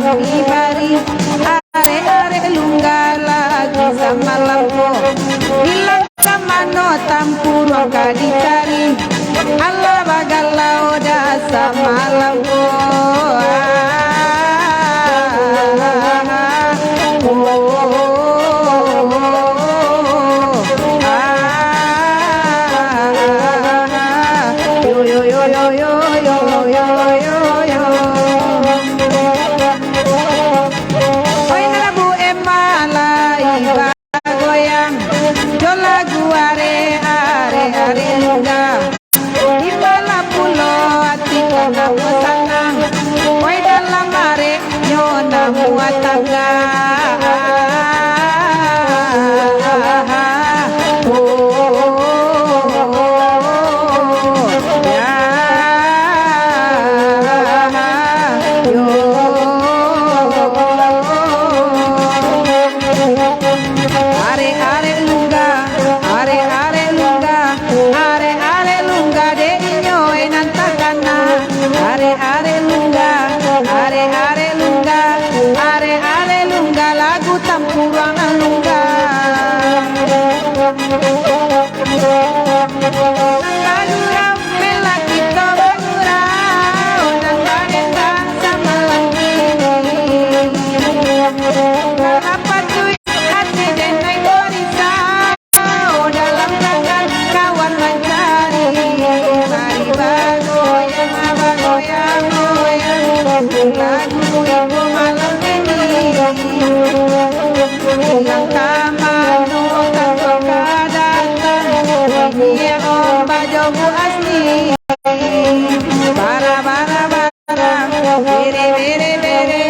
kami bari. Arek-arek Lungga lagu samalam ko, ilang ka mano tampuruang ka dicari. Alah bagalau dah samalam ko. Ah, oh, oh, oh, oh, ah, yo, yo, yo. Oi, nan labu emang lai bagoyang, jo lagu arek, arek, arek Lungga. Di malam pulo ati ka namuah sanang. Oi, dalam arek nyo namuah tangga. Oh, oh, oh, oh, oh, ya, yo. Arek-arek Lungga, arek-arek Lungga, arek-arek Lungga dek inyo nan takana. Arek-arek Lungga, arek-arek Lungga, arek-arek Lungga lagu tampuruang Lungga. Bagurau, mela kito bagurau, nan badendang samalam kini. Lah patuik ati den nai ko risau, dalam tangan kawan mancari. Mari bagoyang, bagoyang, goyang, lagu ibo malam kini. Ilang ka mano, ka datang, bunyi ombak jo buah asli. Bara, bara, bara, bere, bere, bere,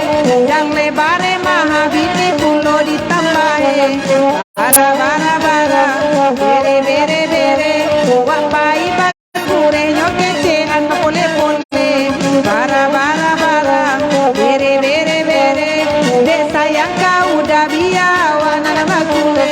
jan le bare maha bini pulo ditambahi. Bara, bara, bara, bere, bere, bere, wak pai ba kurehnyo kecekan bapole-pole. Bara, bara, bara, bere, bere, bere, dek sayang ka uda bia awak nan bakuleh.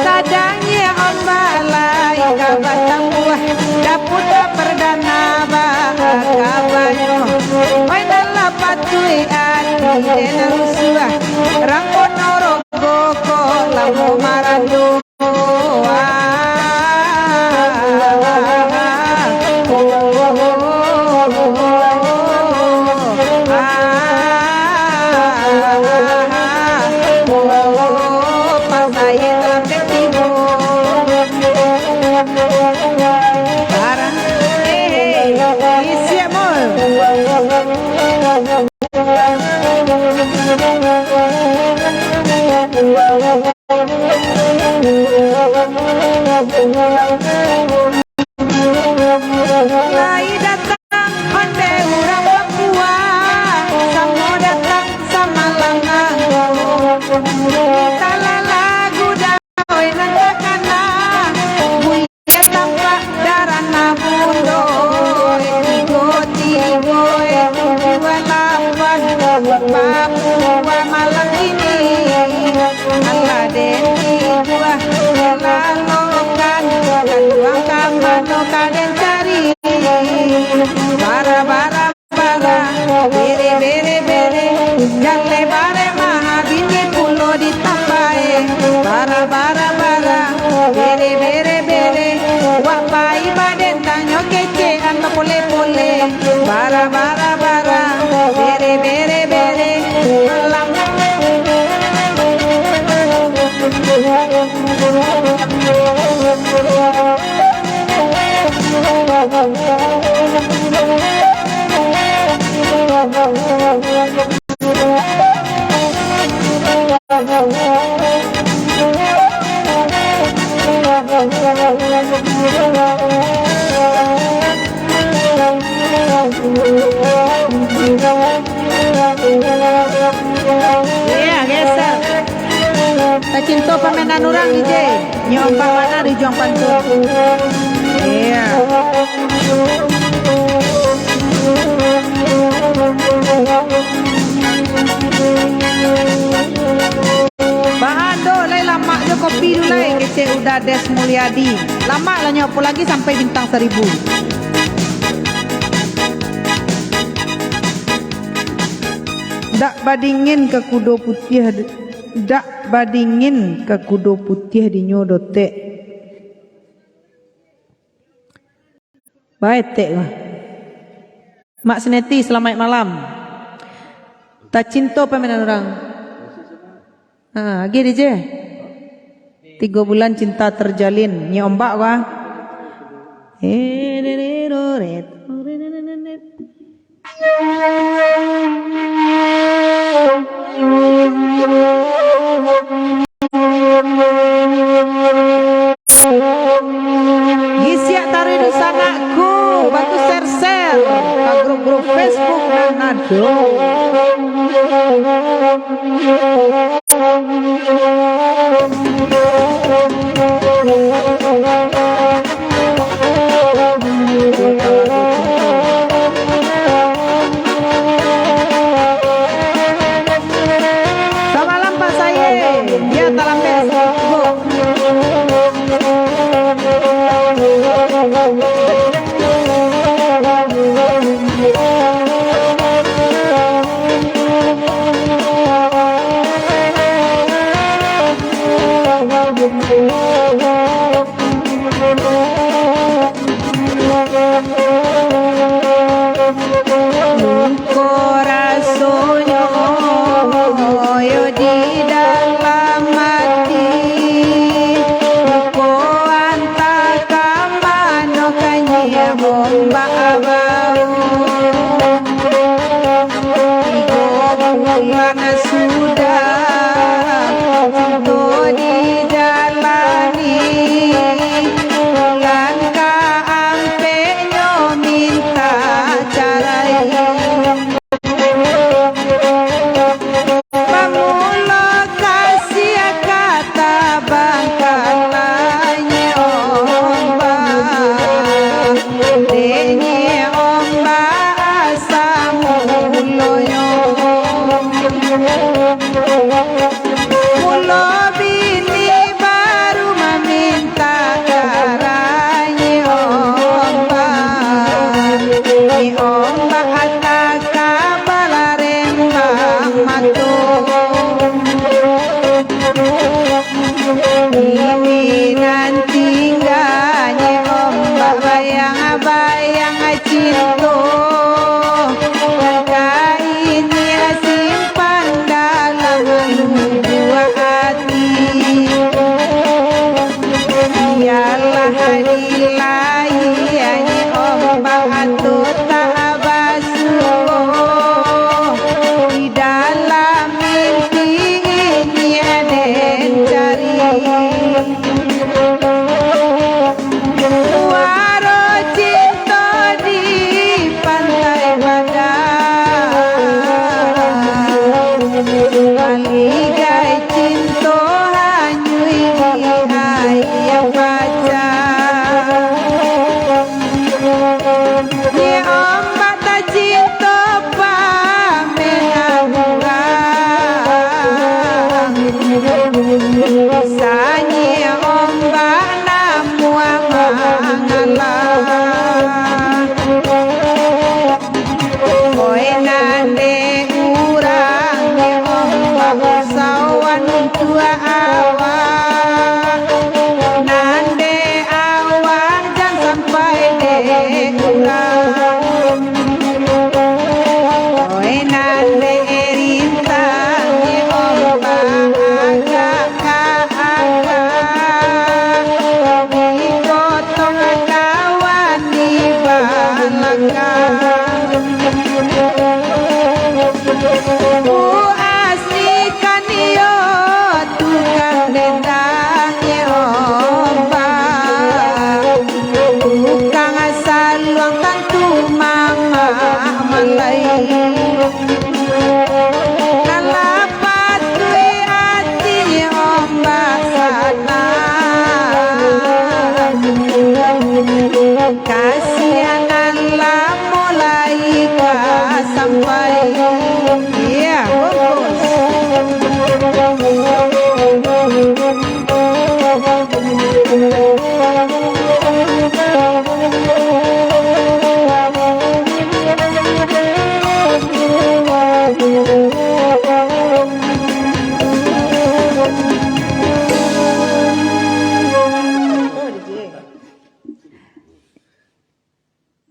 Sadang ye ombak lai ka batambuah, Daputa Pardana baa kabanyo. Oi, nan lah patuik ati den rusuah, Rang Ponorogo ko lamo marando. Lai datang ondeh urang Papua, samo datang samalam nangko. Mintaklah lagu dek nan takana, Buya Tampak Darana Bundo, tigo tigo, dua lapan, Papua malam ini. Alah den ibuah, lalokan, kanduang ka mano ka den cari. Bara, bara, bara, bere, bere, bere, jan le bare maha bini pulo ditambahi. Bara, bara, bara, bere, bere, bere, wak pai badendangnyo kecekan bapole-pole. Bara, bara, bara, bere, bere, bere, malam. Iya, geser. Tacinto pamenan urang, D J. Nyo ombak bana di ujuang pantun. Iya. Baa ndo lai lamak jo kopi tu lai, kecek Uda Des Mulyadi. Lamak lah nyo, apo lagi sampai bintang saribu. Dak badingin ka kudo putiah, dak badingin ka kudo putiah dinyo dotek. Baetek lah. Mak Seneti, salamaik malam. Tacinto pamenan urang. Ha, agiah D J. Tigo bulan cinta terjalin. Nyo ombak, wah. Gisiak taruih dunsanakku, bantu share-share ka grup-grup Facebook nan ado. Samalam Pak Saye, dia talambek sibuk. Luko rasonyo yo di dalam ati, luko antah ka mano ka nyiak ombak abau. Tigo bulan sudah cinto dijalani, bulan kaampeknyo minta carai. Pamulo kasiah ka tabang ka langik ombak. Dek nyiak ombak asa mulonyo. Mulo bini baru maminta ka nyiak ombak. Nyiak ombak ata ka balarembang mato. Kini nan tingga nyiak ombak bayang-bayang cinto, nan ka nyiak simpan dalam lubuak ati. Bialah dilayia nyiak ombak tu tak basuo, di dalam mimpi nyiak den cari. Muaro cinto di Pantai Padang, maligai cinto hanyuik di aia pacah. Nyiak ombak tacinto pamenan urang, sanyiak ombak namuah mangalah. Oi nan dek urang, nyiak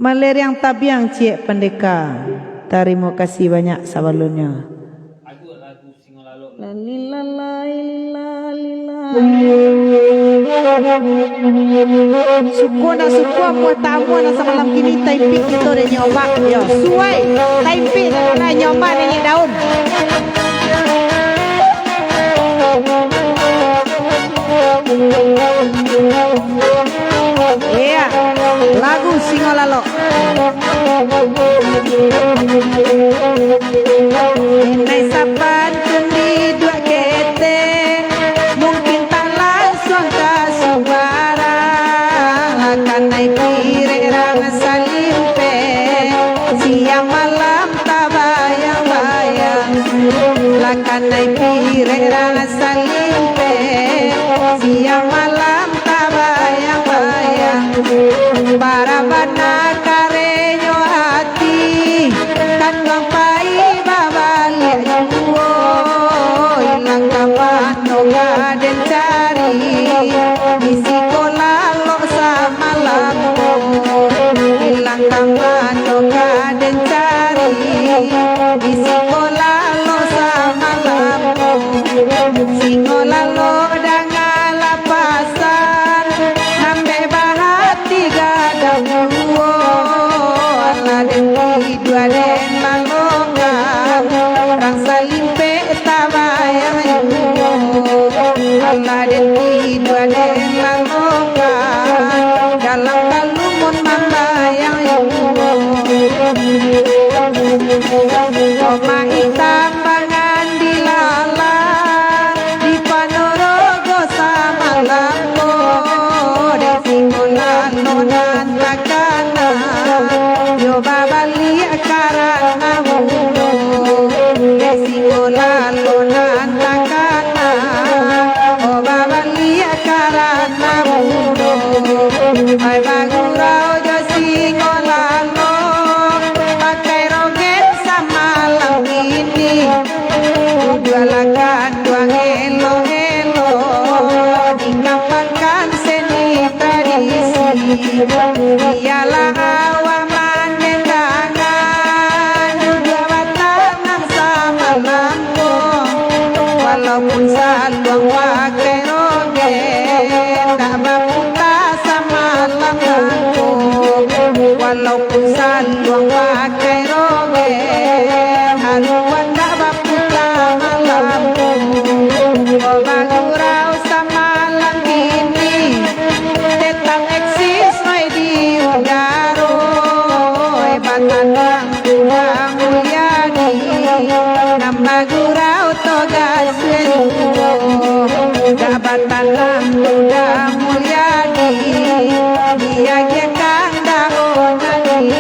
Maleriang tabiang ciek pandeka. Tarimo kasih banyak sabalunyo. Suko ndak suko, amuah tak amuah, nan samalam kini taimpik kito dek Nyiak Omak. Yo, suai, taimpik dek Nyiak Omak, dek Nyiak Daun. Iya, lagu Singo Lalok. Inai sapantun diduak ketek, mungkin tak lansuang ka subarang, kanai pirek rang salimpek, siang malam tabayang-bayang, lah kanai pirek rang salimpek, siang malam tabayang-bayang. Bara bana karenyo ati, kanduang pai babaliak juo, ilang ka mano ka den cari, di siko lalok samalam ko, ilang ka mano ka den cari, di siko lalok samalam ko. Singo Lalok dangalah pasan, ambek bahati gadang juo, alah den tidua den lalokam, rang salimpek tabayang juo, alah den tidua den lalokam, dalam kalumuan mambayang juo. Omak itam bangan dilalang, di Ponorogo samalam ko, dek Singo Lalok nan takana, yo babaliak karano mudo, dek Singo Lalok nan takana, oh babaliak karano mudo. Ai bagurau jo Singo Lalok, pakai rogen samalam kini. Duduaklah kanduang elok-elok, dikambangkan seni tradisi. Bialah awak manendangan, duduak batanang samalam ko. Walaupun saluang pakai rogen, dak baputa samalam ko. Walaupun saluang pakai rogen, haluan dak baputa malam ko. Bagurau samalam kini, tetap eksis noi di udaro. Batanang Uda Mulyadi, nan bagurau Toga Suenduo, dak batanang Uda Mulyadi, diagiahkan daun nangiko.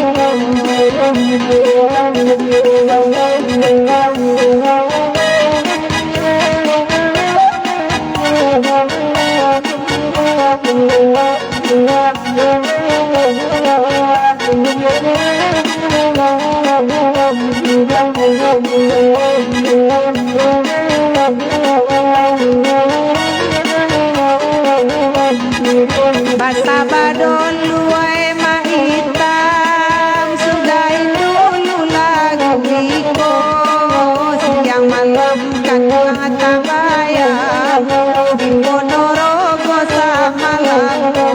Basaba dulu ai mak itam, sudahi dulu lagu iko, siang malam kanduang tabayang, di Ponorogo samalam ko.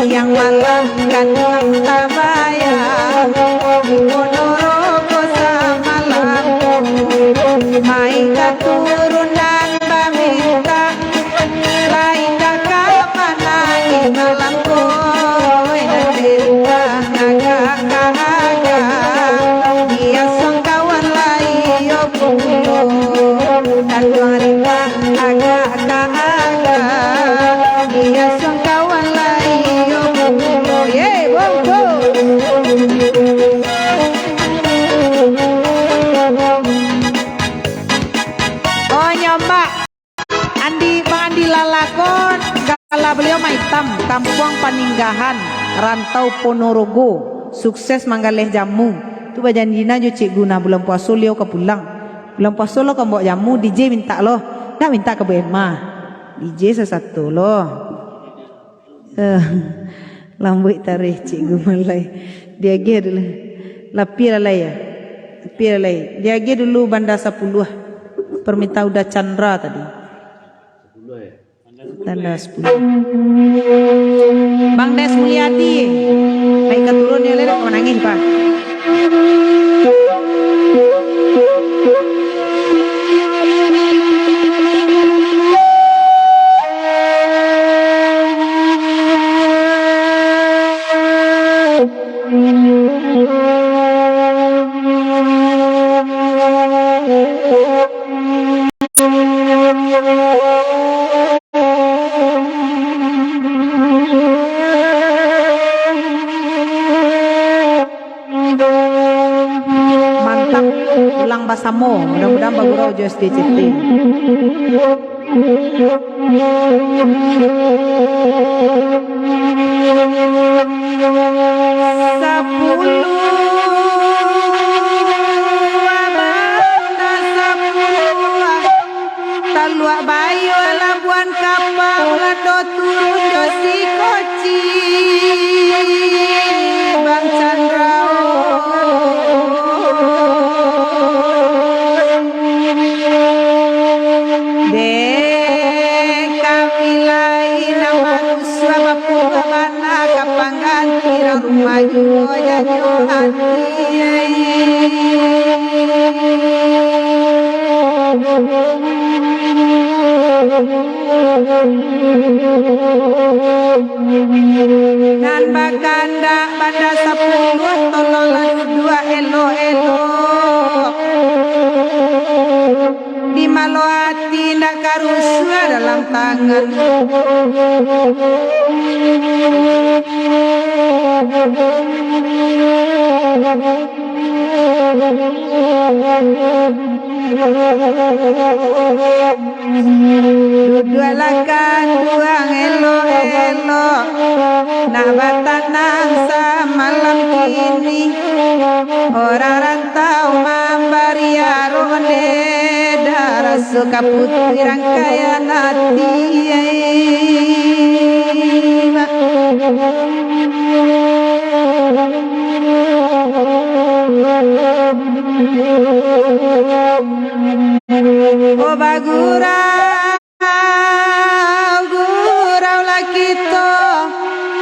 Siang malam kanduang tabayang, di Ponorogo samalam ko. Mai katurunan babintang, lain dak ka manangih malam ko. Oi, nan di rumah agak ka agak, biaso kawan lai yo pulo. Tantuang rimang agak ka agak, biaso kawan lai yo pulo. Ye, bongko. Oh, nyombak. Andi, Bang Andi Lalakon, gala baliau Maitam, Kampuang Paninggahan, Rantau Ponorogo, sukses manggaleh jamu. Tu bajanji nah jo cikgu nah, bulan puaso liau ka pulang. Bulan puaso lo ka mambaok jamu, D J mintak lo. Ndak mintak ka Bu Emma. D J sasato lo. Eh. Lambuik taruih, Cikgu Malai. Diagiah dulu. Lapia lalai, ya? Lapia lalai. Diagiah dulu Banda Sapuluah. Permintaan Uda Chandra tadi. Banda Sapuluah. Banda Sapuluah. Bang Des Mulyadi. Baik, ka turun ya, Lek, nak manangih, Pak. Mantap, ulang basamo. Mudah-mudahan bagurau jo S D C T. Sapuluah, Banda Sapuluah. Taluak Bayua, Labuan Kapau, Lando turun jo si Koci, Bang Chandra. Dek kami lai nan marusuah, bapuruah bana ka pangganti, rang rumah juo janyo hati. Nan bakandak Banda Sapuluah, tolonglah duduak elok-elok. Di malo ati ndak ka rusuah dalam tangan. Duduaklah kanduang elok-elok, nak batanang samalam kini. Urang rantau mambari arok, ndak raso ka putuih rangkaian ati. Oh, bagurau, guraulah kito,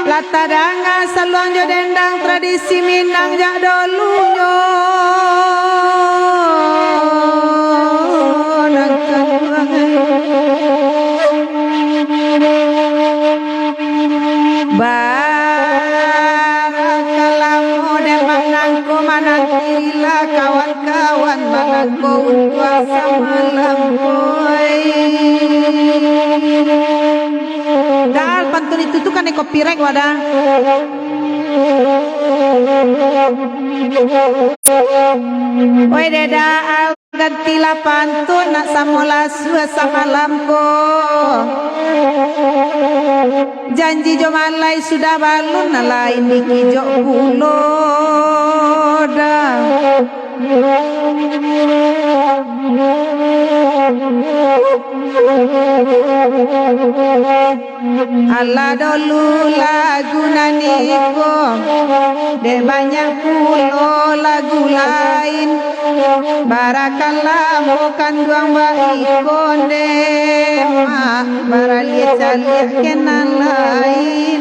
lah tadanga saluang jo dendang tradisi Minang jak dolunyo. Nan kaduo, barakalamo dek manangko, manantirilah kawan-kawan manangko untuak samalam, oi. Dal, pantun itu tu kanai copyright, wadah. Oi, dek Dal. Gantilah pantun, nak samo lasuah samalam ko. Janji jo malai sudah balun, nan lain dikijok pulo dah. Alah dulu lagu nan iko, dek banyak pulo lagu lain. Barakalamo kanduang baiko, ndemak baraliak caliak ka nan lain.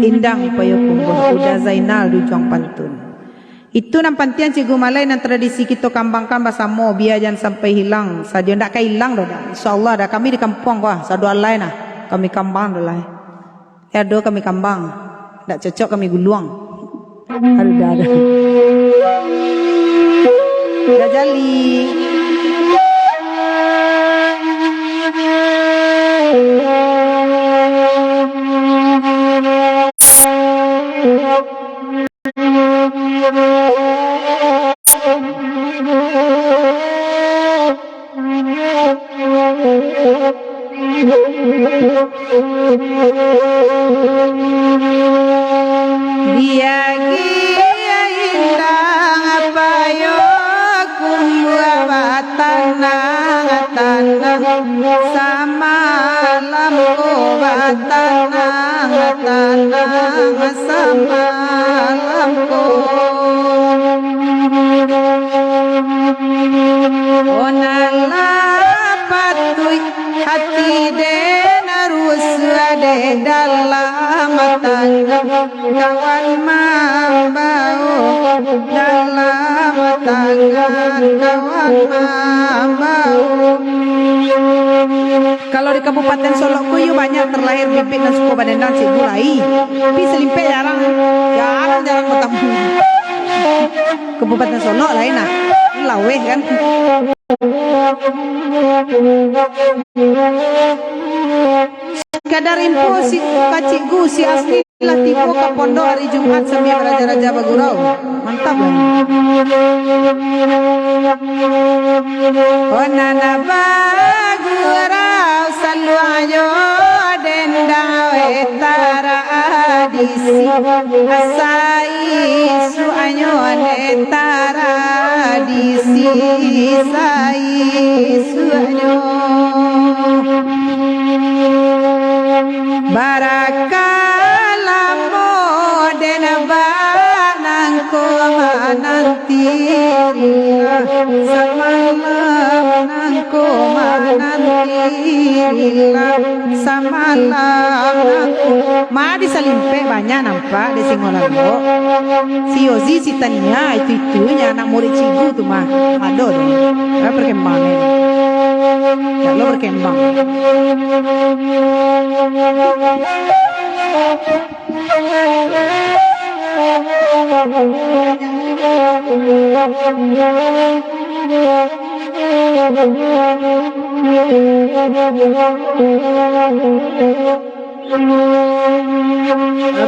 Indang Payokumbuah, Uda Zainal di ujuang pantun. Itu nan pantiang, Cikgu Malai, nan tradisi kito kambangkan basamo, bia jan sampai hilang. Sajo ndak ka hilang doh, dah. Insya Allah, dah kami di kampuang ko, ah, sado alai nah, kami kambang doh lai. Eh, ado kami kambang, ndak cocok kami guluang. Aduh, dah, dah. Dah jali. Diagiah indang Payokumbuah batanang. tanang, tanang samalam ko. Oh, nan lah patuik hati den, rusuah dek dalam tangga. Kawan mambao dalam tangan, kawan mambao. Kalau di Kabupaten Solok ko, iyo banyak terlahir bibit nan suko badendang, Cikgu, lai. Tapi Salimpek jarang, jarang, jarang batamu. Kabupaten Solok lain nah, laweh kan. Sakadar info si, ka Cikgu, si Asni lah tibo ka pondok hari Jumat sambia baraja-raja bagurau. Mantap lah. Oh, nan bagurau saluanyo dendang weh taradisi. Asai suanyo ne taradisi, sai suanyo. Barakalamo den banangko mananti, samalam nangko mananti, samalam nangko. Ma di Salimpek banyak nampak di Singolalok. Si Yozi, si Tania, itu-itunya anak murid Cikgu tu mah. Ado tu. Ado perkembangan. Ya lo berkembang.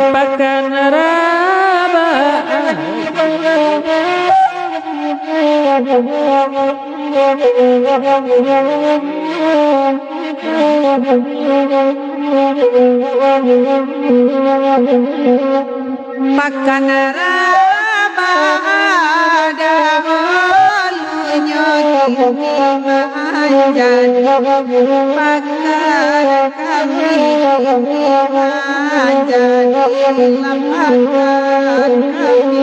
Pakan Rabaan. Pakan Rabaan dahulunyo kini manjadi pakan kami, kini manjadi pakan kami.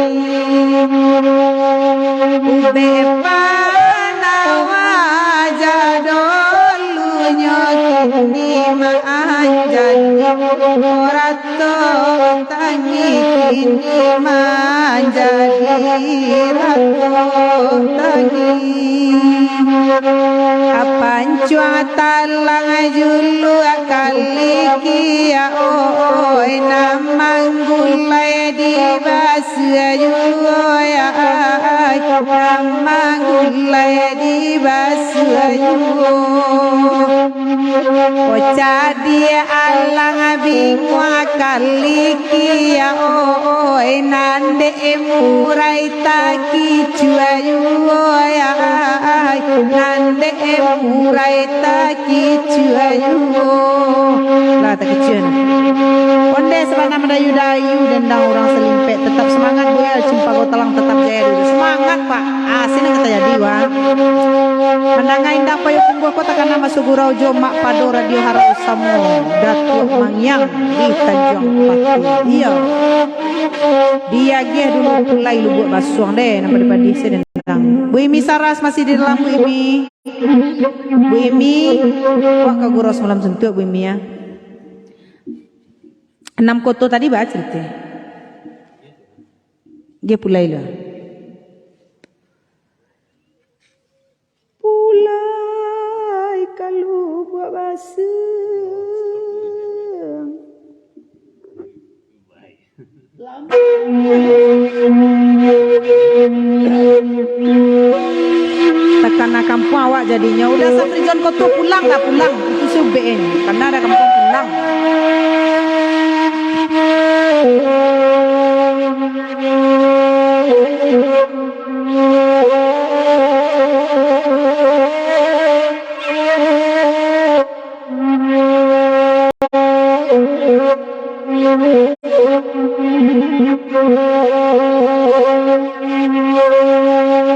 Ubek Panawa jadulunyo kini manjadi rato tangi, kini manjadi rato tangi. Apancuang talang juluak Kalikia, oi, nan manggulai di basuah juo, ya ai, nan manggulai di basuah juo. Ocah di alang bingua Kalikia, oi, nan dek murai takicua juo, ya ai, nan dek murai takicua juo. Lah, takicua nah. Onde sabana madayu-dayu, dendang urang Salimpek. Tetap semangat, Buya. Cimpago Talang tetap jaya dulu. Semangat, Pak. Ah, sini kata jadi, wah. Mandanga indak payo pungguah ko takana maso gurau jo Mak Pado Radio Harau Samo, Datuak Mangiang di Tanjuang Batu. Iyo. Diagiah dulu pulai Lubuak Basuang deh, nan padih-padih se dendang. Bu Imi Saras masih di dalam, Bu Imi. Bu Imi, wah ka gurau samalam suntuak, Bu Imi, ya. Anam koto tadi ba carito. Dia pulai lah. Pulai ka Lubuak Basuang. Takana kampuang awak jadinyo. Udah Safrijon Koto pulang dah, pulang. Itu subek ini. Karena ada kampuang pulang.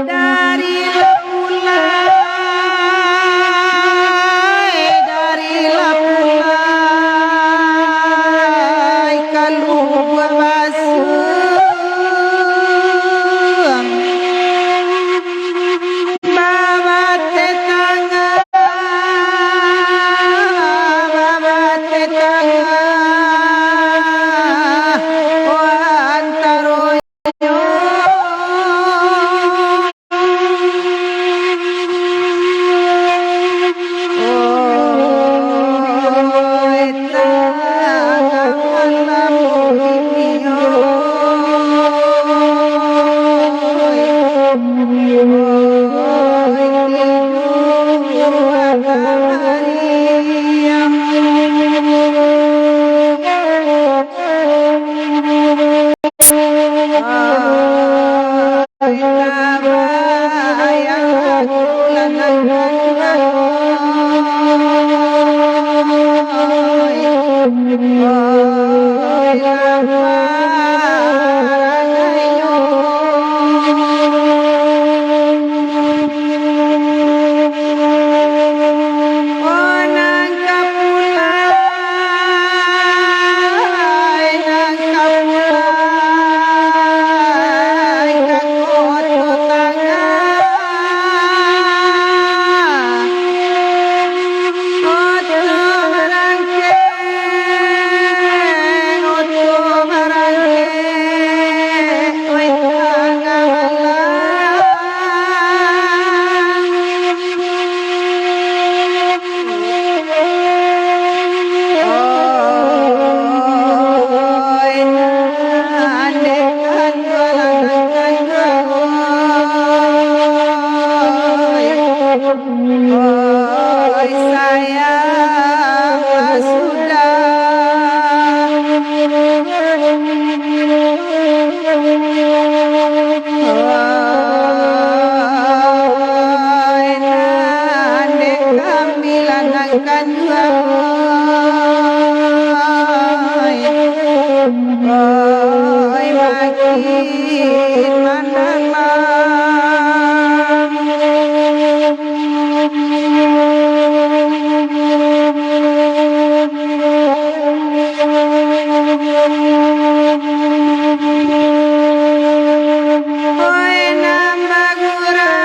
Dari Lapulai, dari Lapulai. Oi, sayang sudah. Oi, nan dek kami lanangkan juo. Oi, makin manamang. Oi, nan bagurau,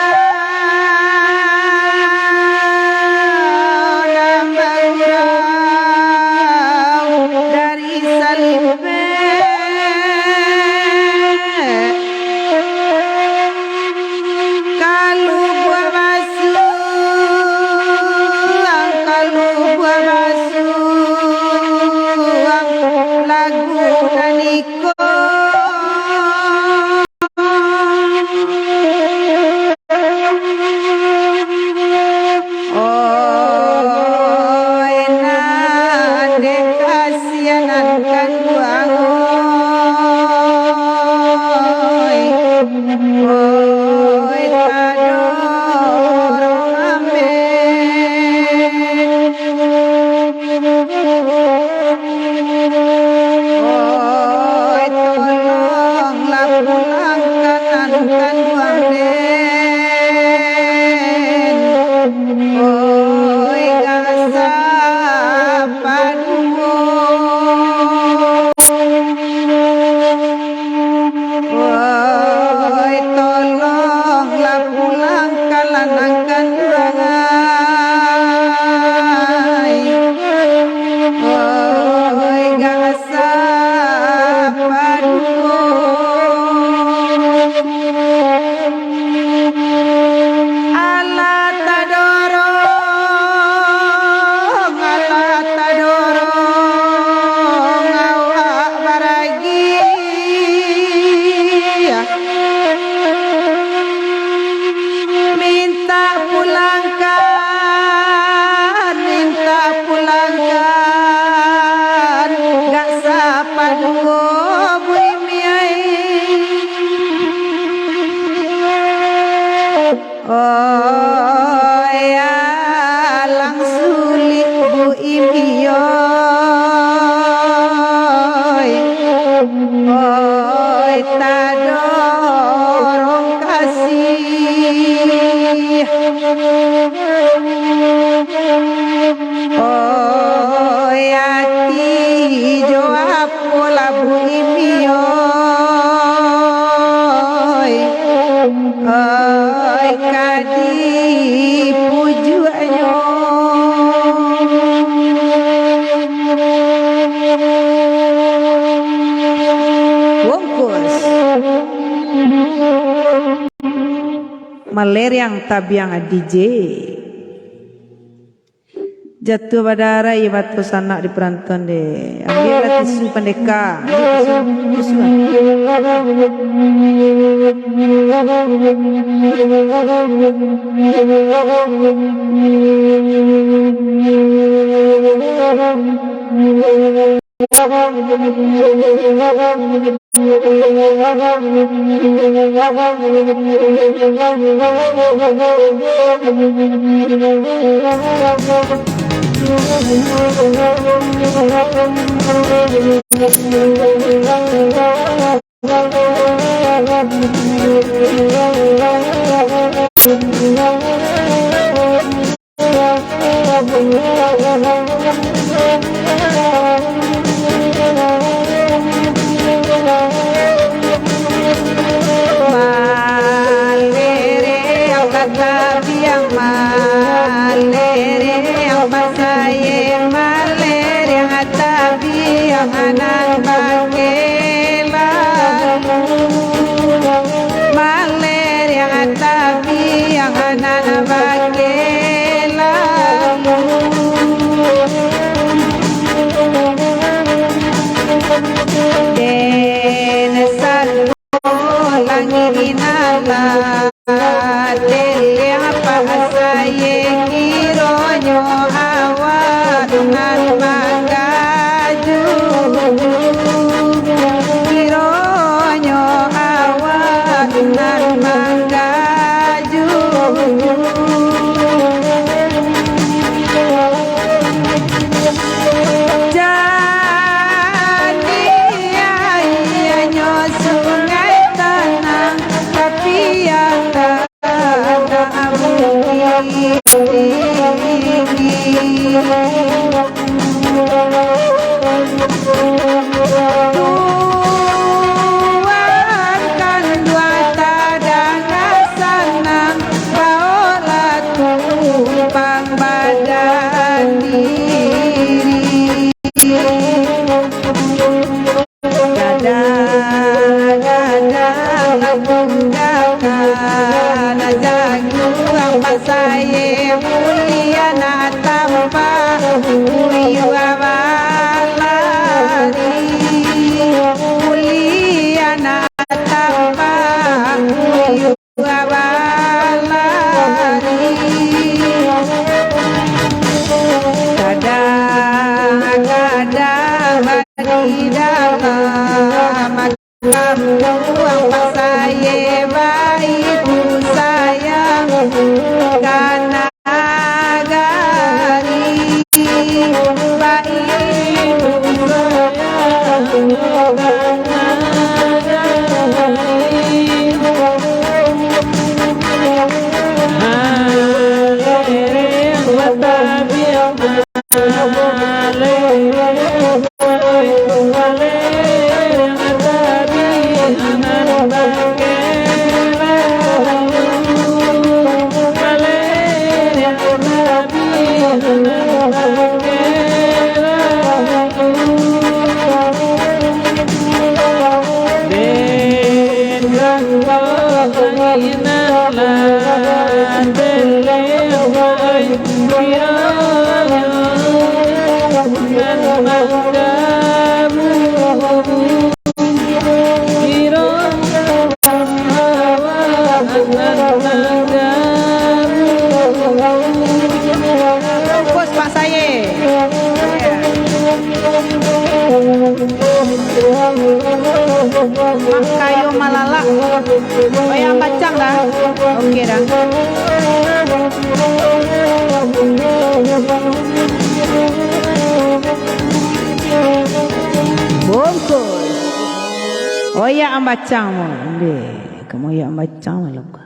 nan bagurau dari Salimpek. Kalu buah basuang, kalu buah basuang, lagu nan iko. Oi, nan dek kasianan kanduang, oi. Oi, tadorong ameh. Oi, tolonglah pulangkan nan kanduang den. Oi, gak sapaduo. Woi, tolonglah pulangkanlah nan kanduang ai. Woi, gak sapaduo. Alah tadorong, alah tadorong awak baragiah. Mintak pulangkan, mintak pulangkan, gak sapaduo buih miai. Oi, alang sulik Bu Imi oi. Oi, tadorong kasih. Oi, ati jo apo lah Bu Imi oi. Oi, ka dipujuaknyo. Bungkus. Maleriang tabiang D J. Jatuah badarah, iyo batua sanak di parantuan deh. Ambiaklah tisu pandeka. Ambiak tisu, tisu. Malereang tatabiang, malereang basaye, malereang tabiang nan bakelalu. Malereang tabiang nan bakelalu. Den satu langik nan lah telek pasaye, kironyo awak nan mangaju, kironyo awak nan mangaju. Jadi, ianyo sungai tanang, tapi yang tak ada bukit tinggi. Tuan kanduang tadanga sanang, baolah tumpang badan diri. Gadang-gadang lah punggakan, jaguang basaye, buliah nak tampak buyuang balari, buliah nak tampak buyuang balari. Kadang-kadang di dalam kampuang pasaye, baitu sayang ka nagari, baitu sayang ka nagari. Bungkus, Pak Saye. Makayo malalak. Oya Ambacang dah. Oke dah. Bungkus. Oya Ambacang mo. Ndeh, kamu Oya Ambacang malam ka.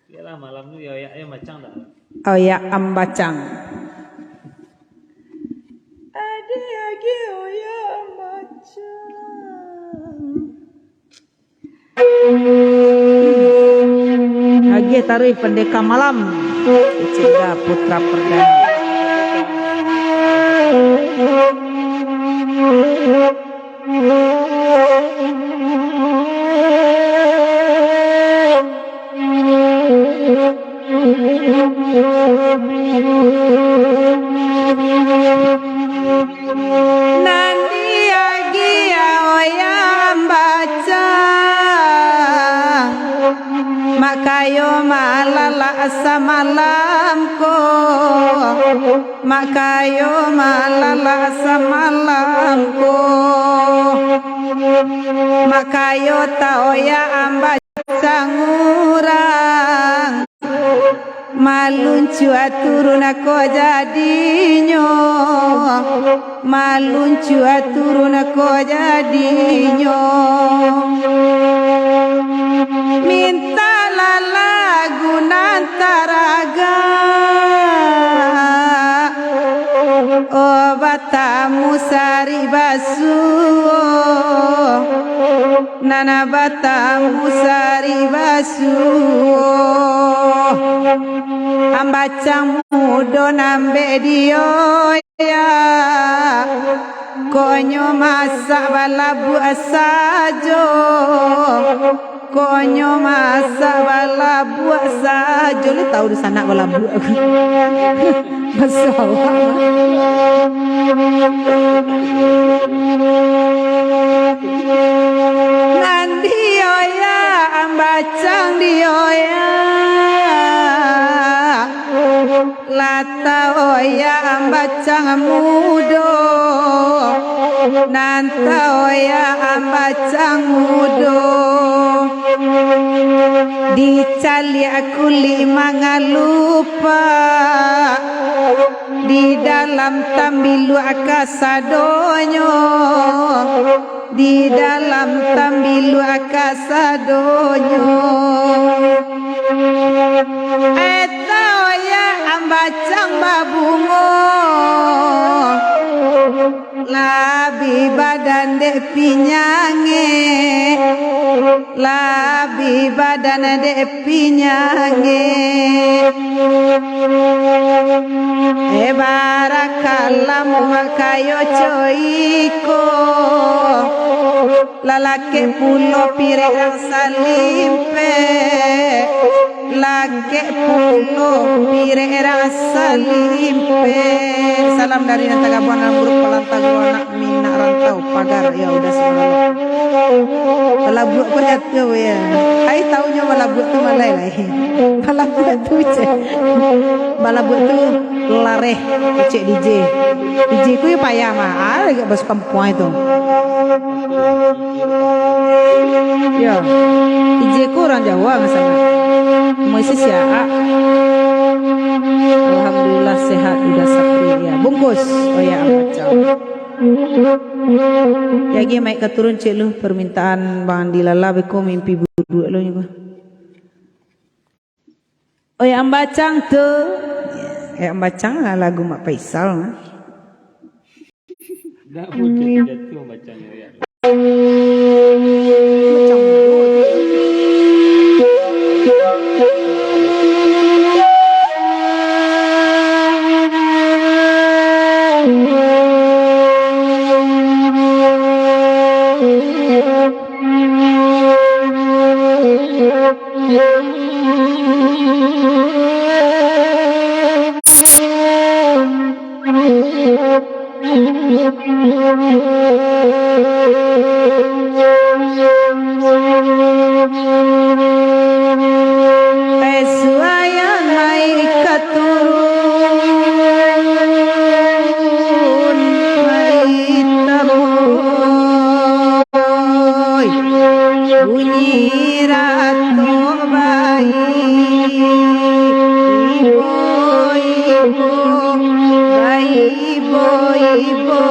Bialah, malam tu ya, Oya, Oya Ambacang dah. Oya Ambacang. Ade age Oya Ambacang. Agiah taruih Pandeka Malam, Icilda Putra Perdana. Nan diagiah Oya Ambacang, makayo malalak samalam ko. Makayo malalak samalam ko, makayo taoyak ambacang urang. Maluncuak turun ko jadinyo, maluncuak turun ko jadinyo. Mintalah lagu nan taragak, oh batamu sari basuo. Nan batamu sari basuo. Ambacang mudo nambek dioyak. Konyo masak balabuak sajo. Konyo masak balabuak sajo. Lu tahu di sanak balabuak. Basuo awak. Nan dioyak, ambacang dioyak. Lah taoyak ambacang mudo, nan taoyak ambacang mudo. Dicaliak kulik mangalupak, di dalam tambiluak kasadonyo, di dalam tambiluak kasadonyo. Eh, taoyak ambacang babungo, labiah badan dek pinyange, labiah badan dek pinyange. Eh, barakalah makayo coiko. Lalakek pulo pirek rang salimpek, lakek pulo pirek rang salimpek. Salam dari nan tagabuang dalam grup Palantang Guru Anak Minang Rantau Pagar. Ya, udah semua. Balabuak ko jatuah, ya. Ai, taunyo balabuak tu malai lai. Balabuak tu, cek. Balabuak tu lareh, cek D J. D J ku yo payah mah. Ah, lagi basukan puang itu. Yo, D J ku urang Jawa nggak salah. Moises ya, ah. Alhamdulillah sehat udah Sapri ya. Bungkus. Oh ya, macam. Jadi maik ka turun cek lu permintaan Bang Andi Lala beko mimpi buduak lu nyo. Oi, ambacang tu. Eh, ambacang lah lagu Mak Faisal mah. Dah mungkin jatuh ambacang yo, ya. Macam Suayan mai ka turun, mai taboy. Bunyi ratok bayi, ibo-ibo, bayi ibo-ibo,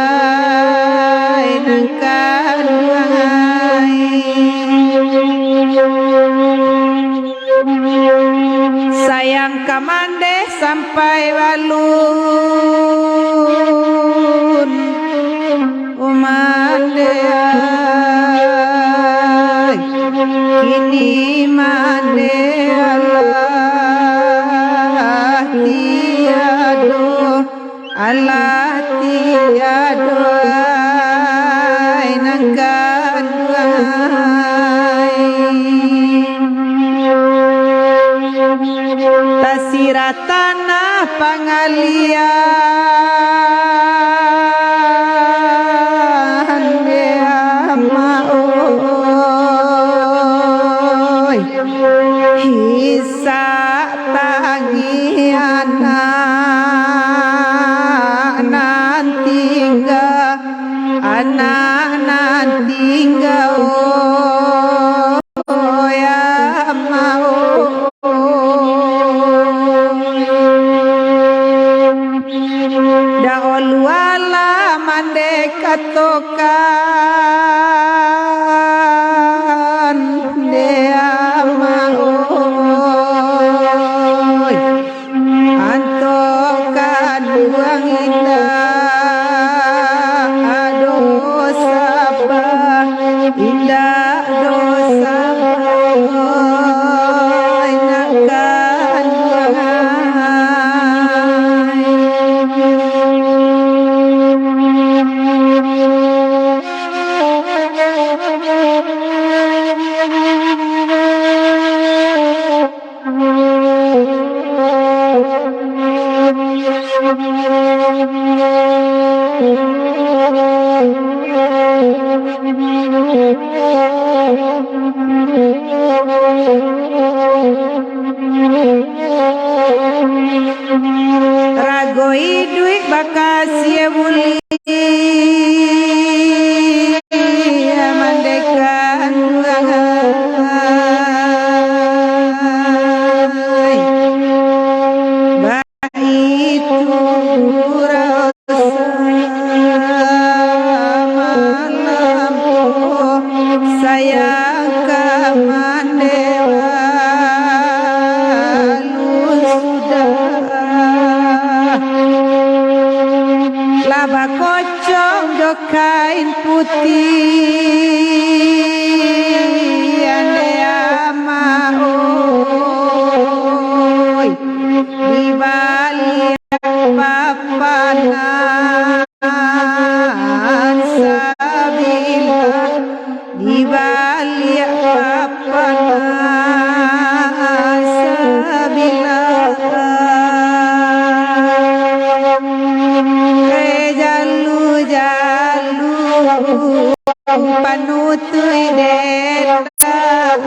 ai nan kanduang ai. Sayang ka mandeh sampai balun. Umandeh ai, kini mandeh alah tiado, alah tiado ai nan kaduai. Tasirah tanah pangalian dek amak oi, hisap tangih anak. tingga, anak nan tingga, oh, ya, ma, oh, oh. Dahulu alah mandekatokan Nde ama oi, antokan buang indak ado saba, indak ado saba, oi, nak kanduang ai. Rago iduik bakasie buli, mandekan tuangai. Baitu rasa malam ko, sayang ka mandewa lu sudah. Lah bakocong jo kain putih, ande ama oi, di baliak papanan sabilah, di baliak papanan sabilah. Eh, jalu-jalu panutuik dendang,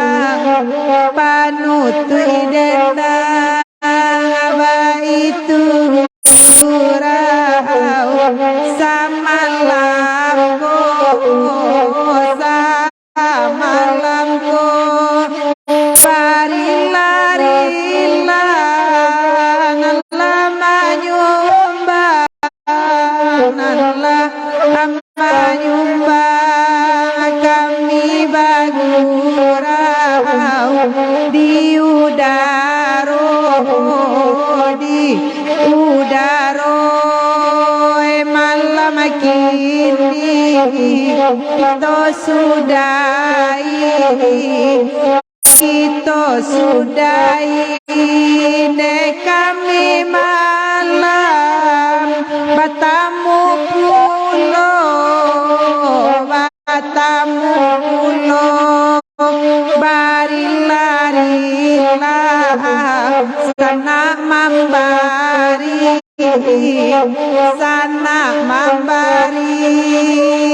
panutuik dendang. Baitu surau samalam ko, samalam ko, barila-rila nan lah manyumbang, nan lah manyumbang kami bagurau di udaro, di udaro. Eh, malam kini kito sudahi, kito sudahi dek kami malam, batamu pulo, batamu pulo, barila-rila, sanak mambari, sanak mambari.